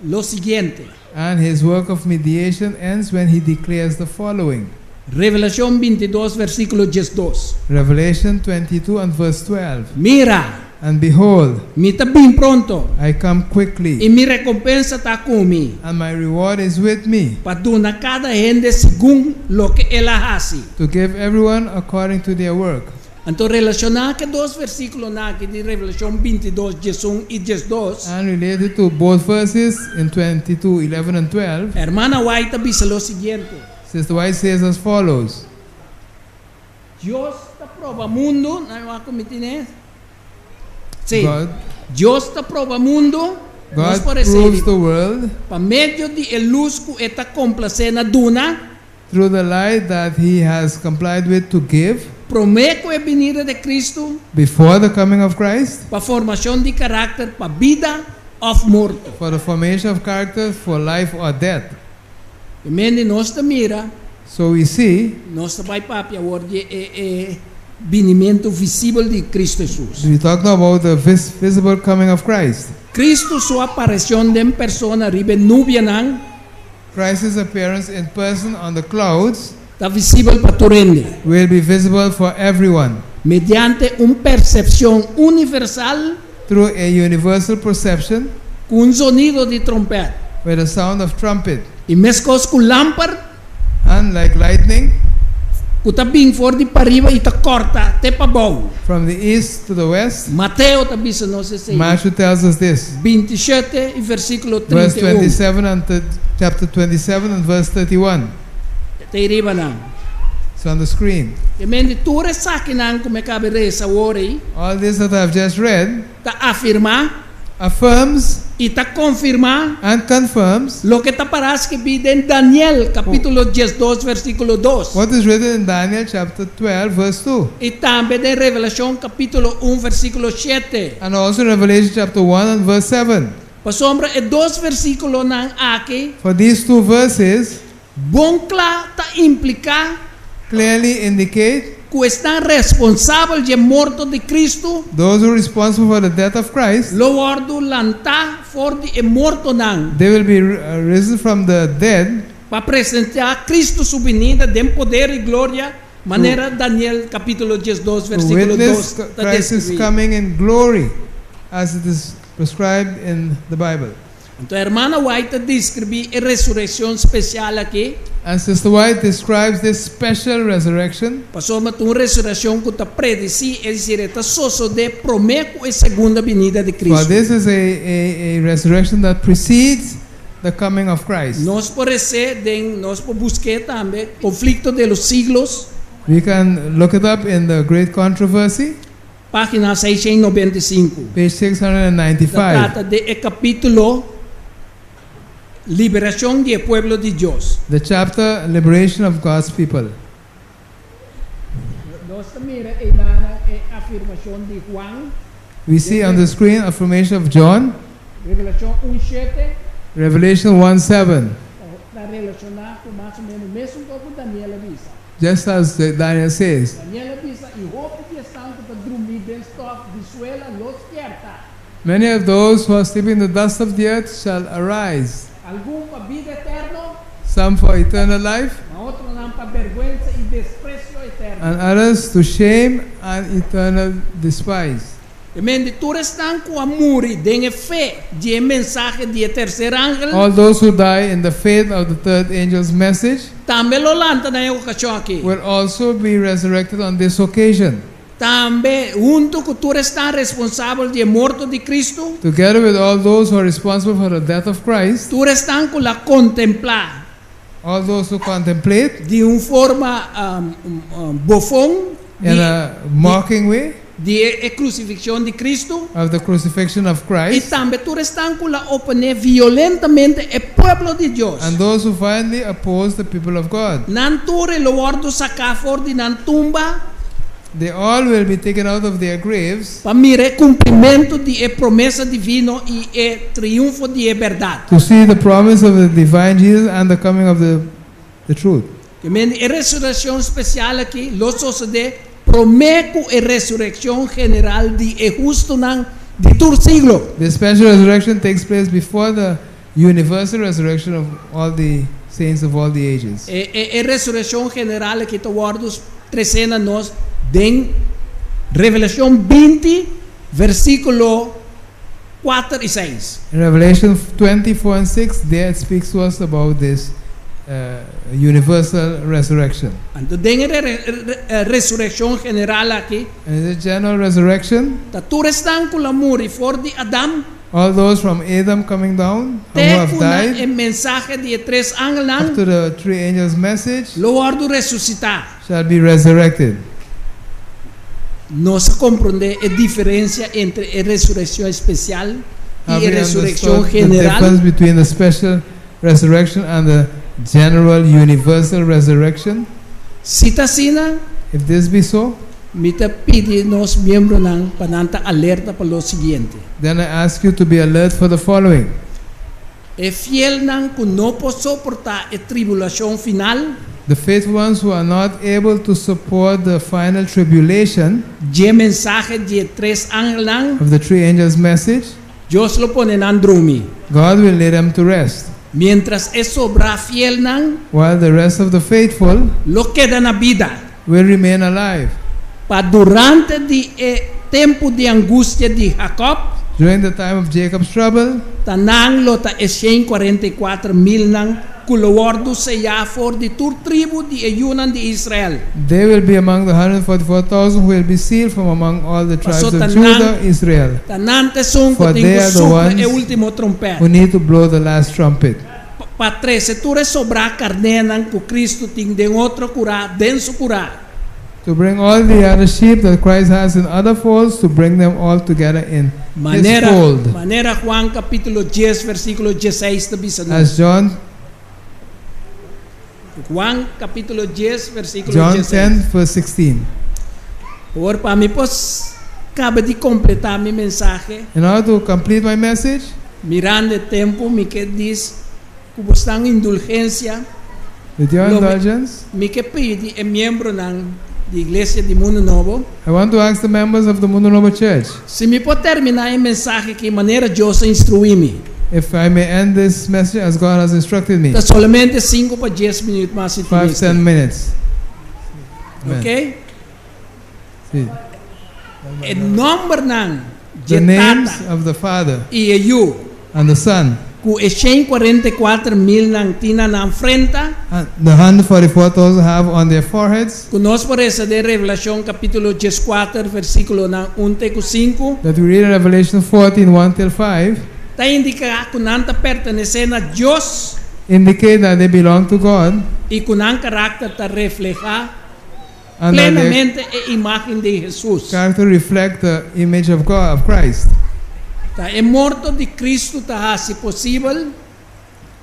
lo siguiente.
And his work of mediation ends when he declares the following.
Revelashon 22, versíkulo 12.
Revelation 22 and verse 12.
Mira,
And behold,
mi ta bin pronto
I come
i
quickly,
mi rekompensa ta ku mi.
And my reward is with me,
Pa duna kada hende segun loke el a hasi.
To give everyone according to their work.
Anto, relashoná ku e dos versíkulonan aki di Revelashon 22, 11 i 12,
And related to both verses in 22, 11 and 12,
Ruman White ta bisa lo siguiente.
Sister White says as follows.
Dios ta proba mundu, no a kometé, Sí.
God,
Dios ta proba mundu, nos
God
por
proves the world
pa medio di e lus ku e ta komplasé na duna,
through the light that he has complied with to give
promé ku e binida di Kristu
before the coming of Christ
pa formashon di karakter pa bida òf morto.
For the formation of character for life or death.
Ke men nos ta mira,
So we see,
nos ta bai papia awor di e binimentu visibel di Kristu Hesus.
We talked about the visible coming of Christ.
Kristu su aparishon den persona riba nubianan
Christ's appearance in person on the clouds
ta visibel pa tur hende.
Will be visible for everyone
Mediante un persepshon universal
through a universal perception
ku un zonido di tròmpèt.
With the sound of trumpet.
I meskos ku lamper
And like lightning
ku ta bin for di pariba i ta kòrta te pabou.
From the east to the west.
Mateo ta bisa nos esei.
Matthew tells us this.
27 i versíkulo
Verse
31.
27 and chapter 27 and verse 31.
T'ei riba nan.
It's on the screen.
Ke men tur esakinan ku mi a kaba di lesa awor ei,
All this that I've just read
ta afirmá
affirms
i ta konfirmá
and confirms
loke ta pará skibí den Daniel kapítulo 12 versíkulo 2.
What is written in Daniel chapter 12 verse 2.
I tambe den Revelashon kapítulo 1 versíkulo 7.
And also Revelation chapter 1 and verse 7.
Pasobra e dos versíkulonan aki,
For these two verses
bon kla ta impliká
clearly indicate
ku esnan responsabel di morto di Kristu
those who are responsible for the death of Christ,
lo wòrdu lantá for di e mortonan
they will be risen from the dead
pa presensiá Kristu su binida den poder i gloria, manera Daniel kapítulo 12
to
versíkulo 2
witness
ta
Christ's
deskribí.
Coming in glory as it is prescribed in the Bible.
Anto, ruman White ta deskribí e resurekshon spesial aki.
And Sister White describes this special resurrection.
Pasobra ta un resurekshon ku ta predesí, es desir, ta sosodé promé ku e segundo binida di
For
Kristu.
this is a resurrection that precedes the coming of Christ.
Nos por den, nos por buska tambe Conflicto de los Siglos,
We can look it up in the Great Controversy,
página 695.
Page
Se
695.
trata di e kapítulo Liberashon di Pueblo di Dios.
The chapter Liberation of God's People.
Nos mira e afirmashon di Juan,
We see on the screen affirmation of John,
Revelashon 1:7,
Revelation 1:7,
ta relashoná ku mas o ménos mesun ku Daniel a bisa.
Just as Daniel says.
Daniel a bisa i hopi di esnan ku ta drumí den stòf di suela lo spièrta.
Many of those who are sleeping in the dust of the earth shall arise,
Algun pa bida eterno,
some for eternal life,
ma otronan pa bèrgwensa i despresio eterno.
and others to shame and eternal despise.
Ke men tur esnan ku a muri den e fe di e mensahe di e terser angel,
All those who die in the faith of the third angel's message
tambe lo lanta na e okashon aki.
will also be resurrected on this occasion,
Tambe huntu ku tur esnan responsabel di e morto di Kristu,
together with all those who are responsible for the death of Christ,
tur esnan ku a kontemplá
all those who contemplate
di un forma bofon
in
di,
a mocking way
di e krusifikshon di Kristu,
of the crucifixion of
i
Christ,
tambe tur esnan ku a oponé violentamente e pueblo di Dios.
and those who violently oppose the people of God.
Nan tur lo wòrdu saká for di nan tumba
They all will be taken out of their graves
pa mira e kumplimentu di e promesa divino i e triunfo di e bèrdat.
to see the promise of the divine Jesus and the coming of the truth.
Ke men e resurekshon spesial aki lo sosodé promé ku e resurekshon general di e hustunan di tur siglo.
The special resurrection takes place before the universal resurrection of all the saints of all the ages.
E resurekshon general aki ta wòrdu tresé na nos den Revelashon 20, versíkulo 4 i 6.
In Revelation 24 and 6, there it speaks to us about this universal resurrection.
Anto, den e resurekshon general aki,
And in the general resurrection,
ta tur esnan ku a muri for di Adam,
all those from Adam coming down and who have
te ku na
died
e mensahe di e tres angelnan,
up to the three angels' message
lo wòrdu resusitá.
shall be resurrected.
Nos a komprondé e diferensia entre e resurekshon spesial i
Have
e
we
resurekshon
understood the
general?
difference between the special resurrection and the general universal resurrection?
Si ta asina,
If this be so,
mi ta pidi nos miembronan pa nan ta alerta pa lo siguiente.
then I ask you to be alert for the following.
E fielnan ku no por soportá e tribulashon final,
The faithful ones who are not able to support the final tribulation
di e mensahe di e tres angelnan,
of the three angels' message,
Dios lo pone nan drumi.
God will lay them to rest,
Mientras e sobrá fielnan
while the rest of the faithful
lo keda na bida.
will remain alive.
Pa durante di e tempu di angustia di Jacob,
During the time of Jacob's trouble,
ta nan lo ta e 144 mil nan ku lo wòrdu seyá for di tur tribu di e yunan di Israel.
they will be among the 144,000 who will be sealed from among all the tribes of
Paso ta
Judah, Israel,
Ta nan ta esun ku
For
tin
they
ku
are the
supla
ones
e último tròmpèt.
who need to blow the last trumpet.
Pa trese tur e sobrá karnénan ku Kristu tin den otro kurá, den su kurá.
To bring all the other sheep that Christ has in other folds, to bring them all together in his
Manera,
fold.
manera Juan kapítulo 10, versíkulo 16 ta bisa nos.
As John,
Juan kapítulo 10, versíkulo
John
16.
10, verse 16.
Awor pa mi por kaba di kompletá mi mensahe,
In order to complete my message,
mirando e tempu, mi ke djis ku boso indulgensia,
with your
Lo-
indulgence,
mi ke pidi e miembronan di Iglesia di Mundu Nobo,
I want to ask the members of the Mundo Nobo Church
si mi por terminá e mensahe aki manera Dios a instruí mi.
if I may end this message as God has instructed me.
Ta solamente 5 pa 10 minüt mas si
5, 10 minutes. Amen.
Ok?
See.
E nòmbernan
The
di
names
Tata
of the Father
i e Yu,
and the Son
ku e 144 mil nan tin na nan frenta,
and the 144,000 have on their foreheads
ku nos por lesa den Revelashon kapítulo 14, versíkulonan 1 te 5,
that we read in Revelation 14, 1 till 5,
ta indiká ku nan ta pertenesé na Dios
indicate that they belong to God
i ku nan karakter ta reflehá
and that their
plenamente e imágen di Hesus.
character reflect the image of God, of Christ.
Ta e morto di Kristu ta hasi posibel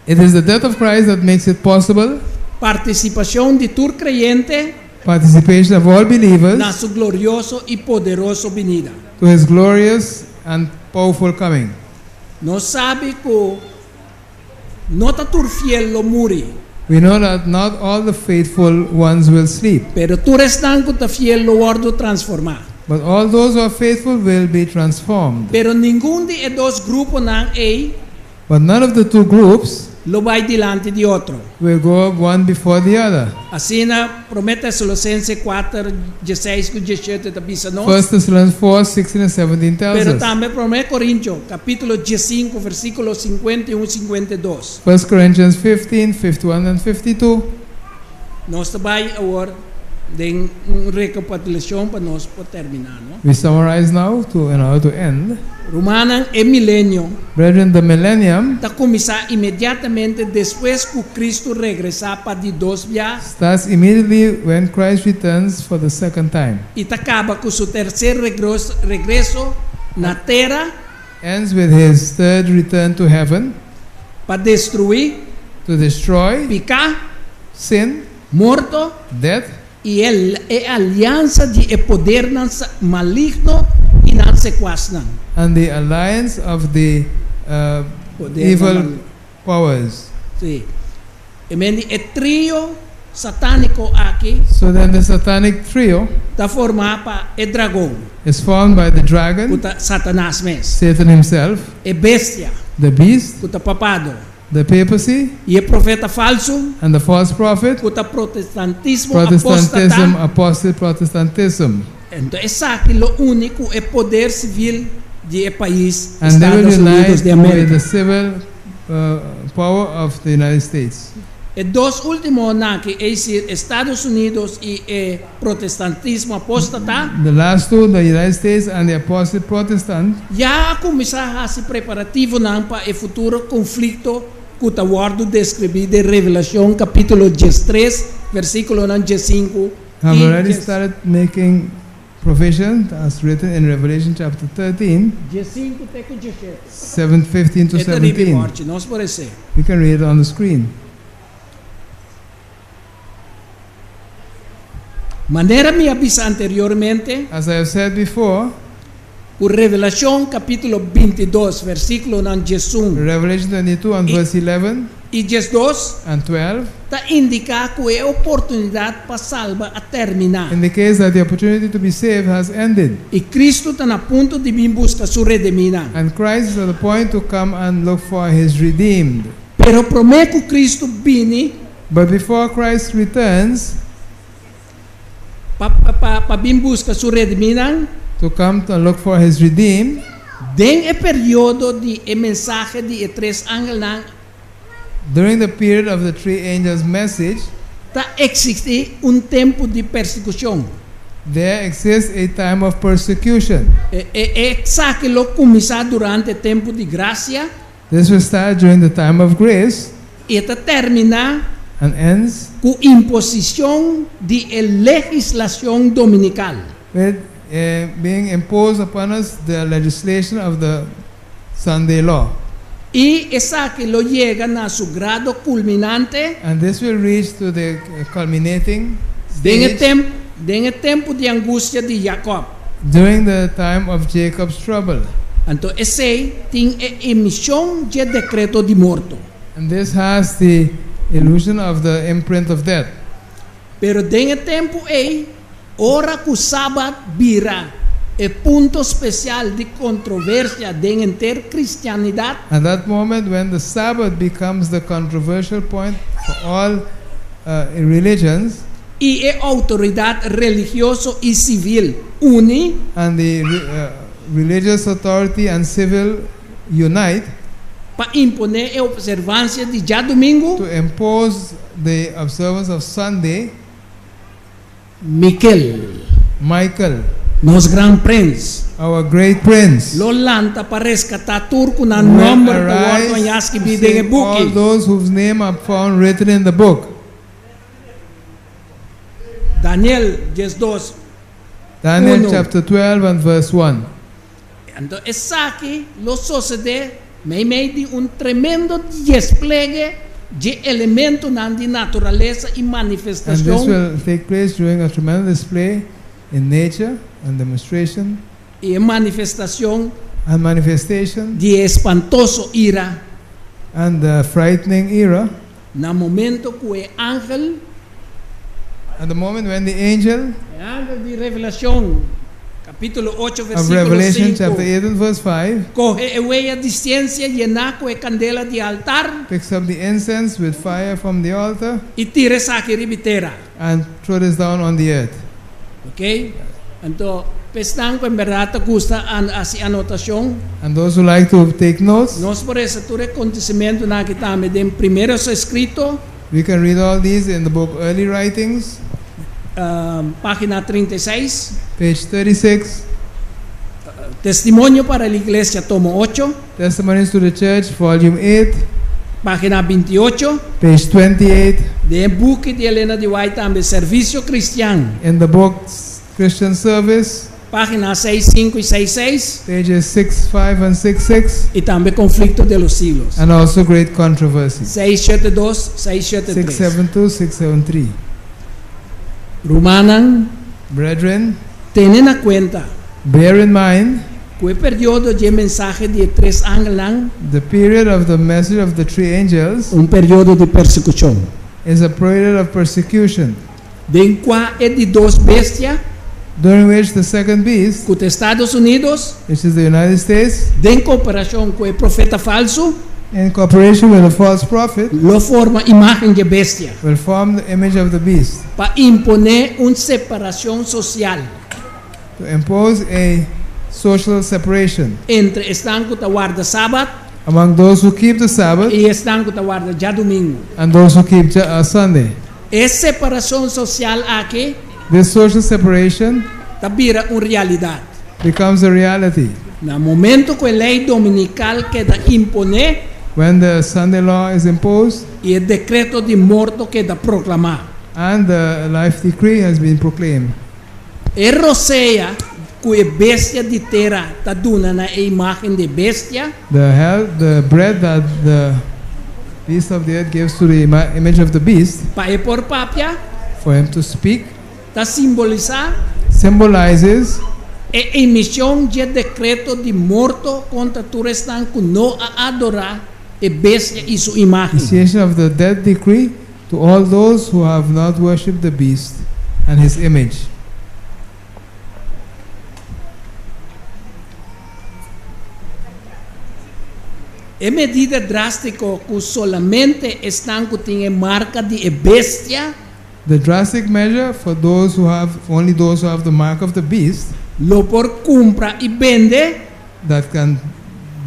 It is the death of Christ that makes it possible
partisipashon di tur kreyente
participation of all believers
na su glorioso i poderoso binida.
to his glorious and powerful coming.
Nos sabi ku no ta tur fiel lo muri,
We know that not all the faithful ones will sleep,
pero tur esnan ku ta fiel lo wòrdu transformá.
But all those who are faithful will be transformed.
Pero ningun di e dos gruponan ei
But none of the two groups
lo bai dilanti di otro.
will go up one before the other.
Asina Promé Tesalonisense 4, 16 ku 17 ta bisa nos.
1 Thessalonians 4, 16 and 17 tells
Pero
us.
tambe Promé Korintio kapítulo 15 versíkulo 51, 52.
1 Corinthians 15, 51 and 52.
Nos ta bai awor den un rekapitulashon pa nos por terminá, no?
We summarize now to in order to end.
Rumannan, e milenio
Brethren, the millennium
ta kuminsá inmediatamente despues ku Kristu regresá pa di dos bia
starts immediately when Christ returns for the second time.
i ta kaba ku su terser regreso na tera
Ends with his third return to heaven
pa destruí
to destroy
piká,
sin,
morto
death,
i e e aliansa di e podernan maligno i nan sekuasnan.
And the alliance of the uh, evil powers.
Sí. E mendi e trio satániko aki
So then the satanic trio
ta formá pa e dragon,
is formed by the
ku
dragon,
ta Satanas mes,
Satan himself,
e bestia,
the beast,
ku ta papado,
the papacy,
i e profeta falsu,
and the false prophet,
ku ta protestantismo
Protestantism,
apóstata.
apostate Protestantism.
Anto esaki lo uni ku e poder sivil di e pais
And they will
Estados Unidos
unite
di
with
Amérika.
the civil power of the United States.
E dos últimonan aki, es desir, Estados Unidos i e protestantismo apóstata,
The last two, the United States and the apostate Protestant,
ya a kuminsá hasi preparativonan pa e futuro konflikto ku ta wòrdu deskribí den Revelashon kapítulo 13, versíkulonan 15
have
i
already started making provision as written in Revelation chapter 13,
15 te ku 17.
7, 15 to
E ta riba e
17.
bòrchi, nos por esei.
We can read it on the screen.
Manera mi a bisa anteriormente,
As I have said before,
ku Revelashon kapítulo 22, versíkulonan 11
Revelation 22 and verse 11
i 12
and 12
ta indiká ku e oportunidat pa salba a terminá
indicates that the opportunity to be saved has ended.
i Kristu ta na punto di bin buska su redemínan.
And Christ is at the point to come and look for his redeemed.
Pero promé ku Kristu bini
But before Christ returns
pa pa pa pa bin buska su redemínan,
to come to look for his redeemed,
den e periodo di e mensahe di e tres angelnan
during the period of the three angels' message,
ta eksistí un tempu di persekushon.
there exists a time of persecution.
E e esaki lo kuminsá durante tempu di grasia
This will start during the time of grace
i e ta terminá
and ends
ku imposishon di e legislashon dominikal.
with uh, being imposed upon us the legislation of the Sunday law.
I esaki lo yega na su grado kulminante
And this will reach to the culminating
den e
stage
tempu den e tempu di angustia di Jacob.
during the time of Jacob's trouble.
Anto esei tin e emishon dje dekreto di morto.
And this has the illusion of the imprint of death.
Pero den e tempu ei, ora ku Sabat bira e punto spesial di kontroversia den henter kristianidat,
At that moment when the Sabbath becomes the controversial point for all uh, religions
i e outoridat religioso i sivil uni
and the uh, religious authority and civil unite
pa imponé e opservansia di djadumingu,
to impose the observance of Sunday,
Mikel,
Michael,
nos gran prens,
our great prince,
lo lanta pa reskatá tur ku nan
will
nòmber ta wòrdu
arise
hañá
to
skibí den e
save all
buki.
those whose name are found written in the book.
Daniel 12.
Daniel
Uno.
chapter 12 and verse 1.
Anto esaki lo sosodé meimei di un tremendo despliegue di elementonan di naturalesa i
And this
manifestashon
will take place during a tremendous display in nature and demonstration
i e manifestashon
and manifestation
di e espantoso ira
and the frightening era.
na momento ku e angel,
At the moment when the angel,
e angel di Revelashon, Kapítulo 8,
of
versíkulo
Revelation chapter
5.
8 and verse 5,
Kohe e wea di sensia yená ku e kandela di altar
picks up the incense with fire from the altar
i tira esaki riba tera.
and throw this down on the earth.
Ok? Anto, pa esnan ku en bèrdat ta gusta an hasi anotashon,
And those who like to take notes,
nos por lesa tur e akontesimentunan aki tambe den Primeros Escritos,
we can read all these in the book Early Writings,
página 36,
page 36,
Testimonio para la Iglesia, tomo 8,
Testimonies to the Church, volume 8,
página 28,
page 28,
den buki di Elena de White tambe Servicio Cristian,
in the book Christian Service,
página 65 i 66,
pages 6, 5, and 6, 6,
i tambe Conflicto de los Siglos,
and also Great Controversy,
672, 673.
672, 673.
Rumannan,
Brethren,
tene na kuenta
bear in mind
ku e periodo di e mensahe di e tres angelnan,
the period of the message of the three angels
un periodo di persekushon,
is a period of persecution,
den kua e di dos bestia,
during which the second beast,
ku ta Estados Unidos,
which is the United States,
den kooperashon ku e profeta falsu,
in cooperation with the false prophet,
lo forma imágen dje bestia
will form the image of the beast
pa imponé un separashon sosial
to impose a social separation
entre esnan ku ta warda sabat
among those who keep the Sabbath
i esnan ku ta warda djadumingu.
and those who keep Sunday.
E separashon sosial aki
This social separation
ta bira un realidat.
becomes a reality
Na momento ku e lei dominikal keda imponé
when the Sunday law is imposed
i e dekreto di morto keda proklamá.
and the life decree has been proclaimed.
E rosea ku e bestia di tera ta duna na e imágen di e bestia.
The hell, the bread that the beast of the earth gives to the image of the beast
Pa e por papia.
for him to speak.
Ta simbolisá.
Symbolizes.
E emishon dje dekreto di morto kontra tur esnan ku no a adorá e bestia i su imágen.
Initiation of the death decree to all those who have not worshipped the beast and his image.
E medida drástiko ku solamente esnan ku tin e marka di e bestia.
The drastic measure for those who have only those who have the mark of the beast.
Lo por kumpra i bende.
That can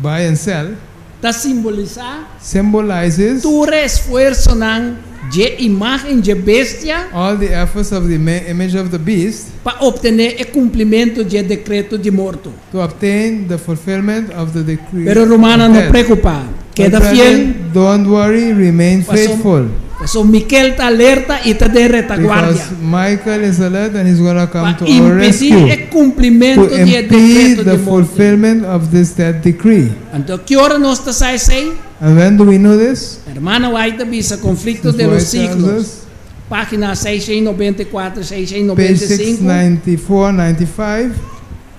buy and sell.
Ta simbolisá.
Symbolizes.
Tur e esfuersonan dje imágen dje bestia.
All the efforts of the image of the beast.
Pa optené e kumplimentu dje dekreto di morto.
To obtain the fulfillment of the decree.
Pero rumannan no preokupá, keda fiel.
Don't worry, remain faithful.
Paso Mikel ta alerta i ta den retaguardia.
Because Michael is alert and he's gonna come
Pa
to our
impedí
rescue.
e kumplimentu
To
di e
impede
dekreto
the
di morte.
fulfillment of this death decree.
Anto ki ora nos ta sa esei?
And when do we know this?
Hermana White ta bisa Conflicto
Sister
de los
White tells
Siglos,
us,
página 694,
page
695.
694, 95.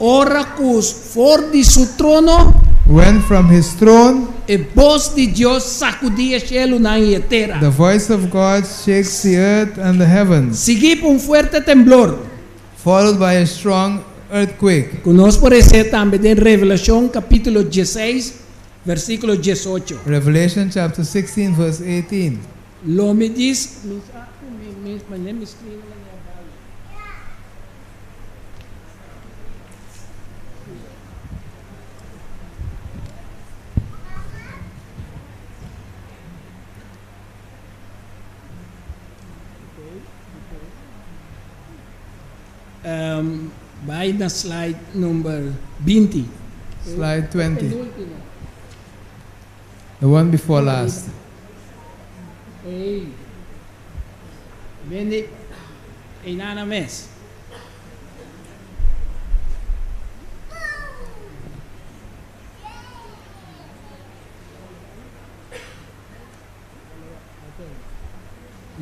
Ora ku for di su trono.
When from his throne.
E bos di Dios sakudí e shelunan i e tera.
The voice of God shakes the earth and the heavens.
Siguí pa un fuerte temblor.
Followed by a strong earthquake.
Ku nos por hesé tambe den Revelashon kapítulo dieseis, versíkulo diesocho.
Revelation chapter 16 verse 18.
Lo mi dis, mi sa ku mi, mi, mi, mi screen a laga bai. Um, bai na slide number 20.
Slide 20. The one before last.
Ei. Bende, ei nana mes.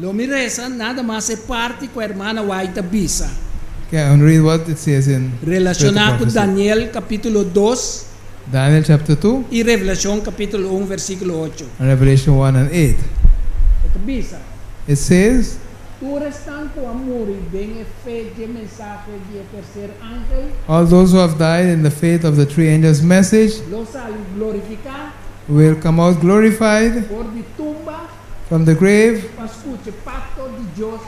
Lo mi resa nada mas e parti ku hermana White a bisa.
Okay, I'm read what it says in
Relashoná ku Daniel kapítulo dos.
Daniel chapter 2.
I Revelashon kapítulo un versíkulo ocho.
And Revelation 1 and 8.
E ta bisa.
It says.
Tur esnan ku a muri den e fe dje mensahe di e terser angel.
All those who have died in the faith of the three angels' message.
Lo sali glorifiká.
Will come out glorified.
For di tumba.
From the grave.
Pa skucha e pakto di Dios,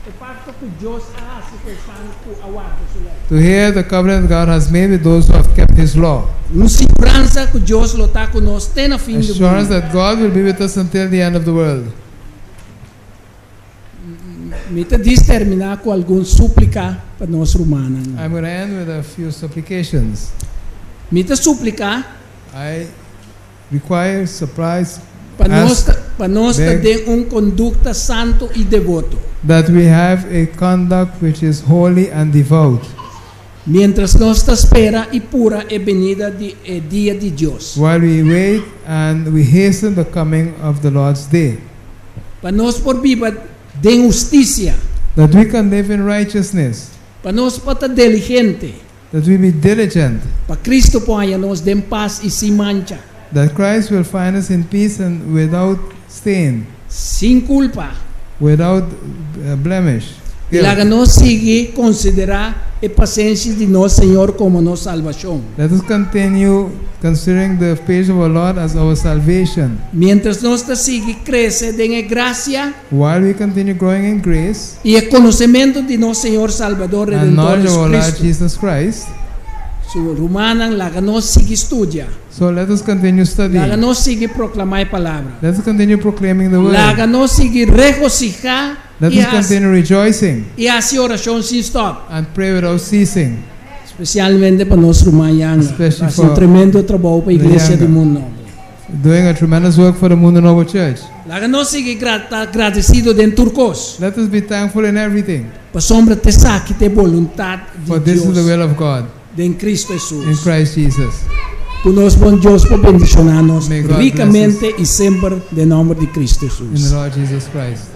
e pakto ku Dios a hasi ku esnan ku a warda su lei.
To hear the covenant God has made with those who have kept His law.
Un siguransa ku Dios lo ta ku nos te na fin di
Assurance
mundu.
that God will be with us until the end of the world.
Mi ta dis terminá ku algun súplika pa nos rumannan.
I'm gonna end with a few supplications.
Mi ta supliká.
I require, supplies,
Pa nos
ask,
ta pa nos ta
beg.
den un kondukta santu i deboto.
That we have a conduct which is holy and devout.
Miéntras nos ta spera i pura e benida di e dia di Dios.
While we wait and we hasten the coming of the Lord's day.
Pa nos por biba den hustisia.
That we can live in righteousness.
Pa nos por ta deligente.
That we be diligent.
Pa Cristo por haña nos den pas i sin mancha.
That Christ will find us in peace and without stain.
Sin culpa.
Without blemish.
I laga nos sigui konsiderá e pasenshi di nos Señor komo nos salbashon.
Let us continue considering the patience of our Lord as our salvation.
Miéntras nos ta sigui krese den e grasia.
While we continue growing in grace.
I e konosementu di nos Señor Salbador
And
Redentor
knowledge of our Lord
Jesucristo.
Jesus Christ.
Su rumannan, laga nos sigui studia.
So let us continue studying.
Laga nos sigui proklamá e palabra.
Let us continue proclaiming the word.
Laga nos sigui regosihá
Let
i
us
hasi
continue rejoicing.
i hasi orashon sin stòp.
And pray without ceasing.
Spesialmente pa nos ruman Yanga.
Especially
Hasi un
for
tremendo trabou pa
the
iglesia di
Yanga.
Mundo Nobo.
Doing a tremendous work for the Mundo Nobo Church.
Laga nos sigui gra ta gradesido den tur kos.
Let us be thankful in everything.
Pasobra ta esaki ta e boluntat di
For this is the
Dios
will of God.
den Cristo
In
Hesus.
Christ Jesus.
Ku nos bon Dios por bendishoná nos
May God bless us.
rikamente i semper den nòmber di Cristo
In the
Hesus.
Lord Jesus Christ.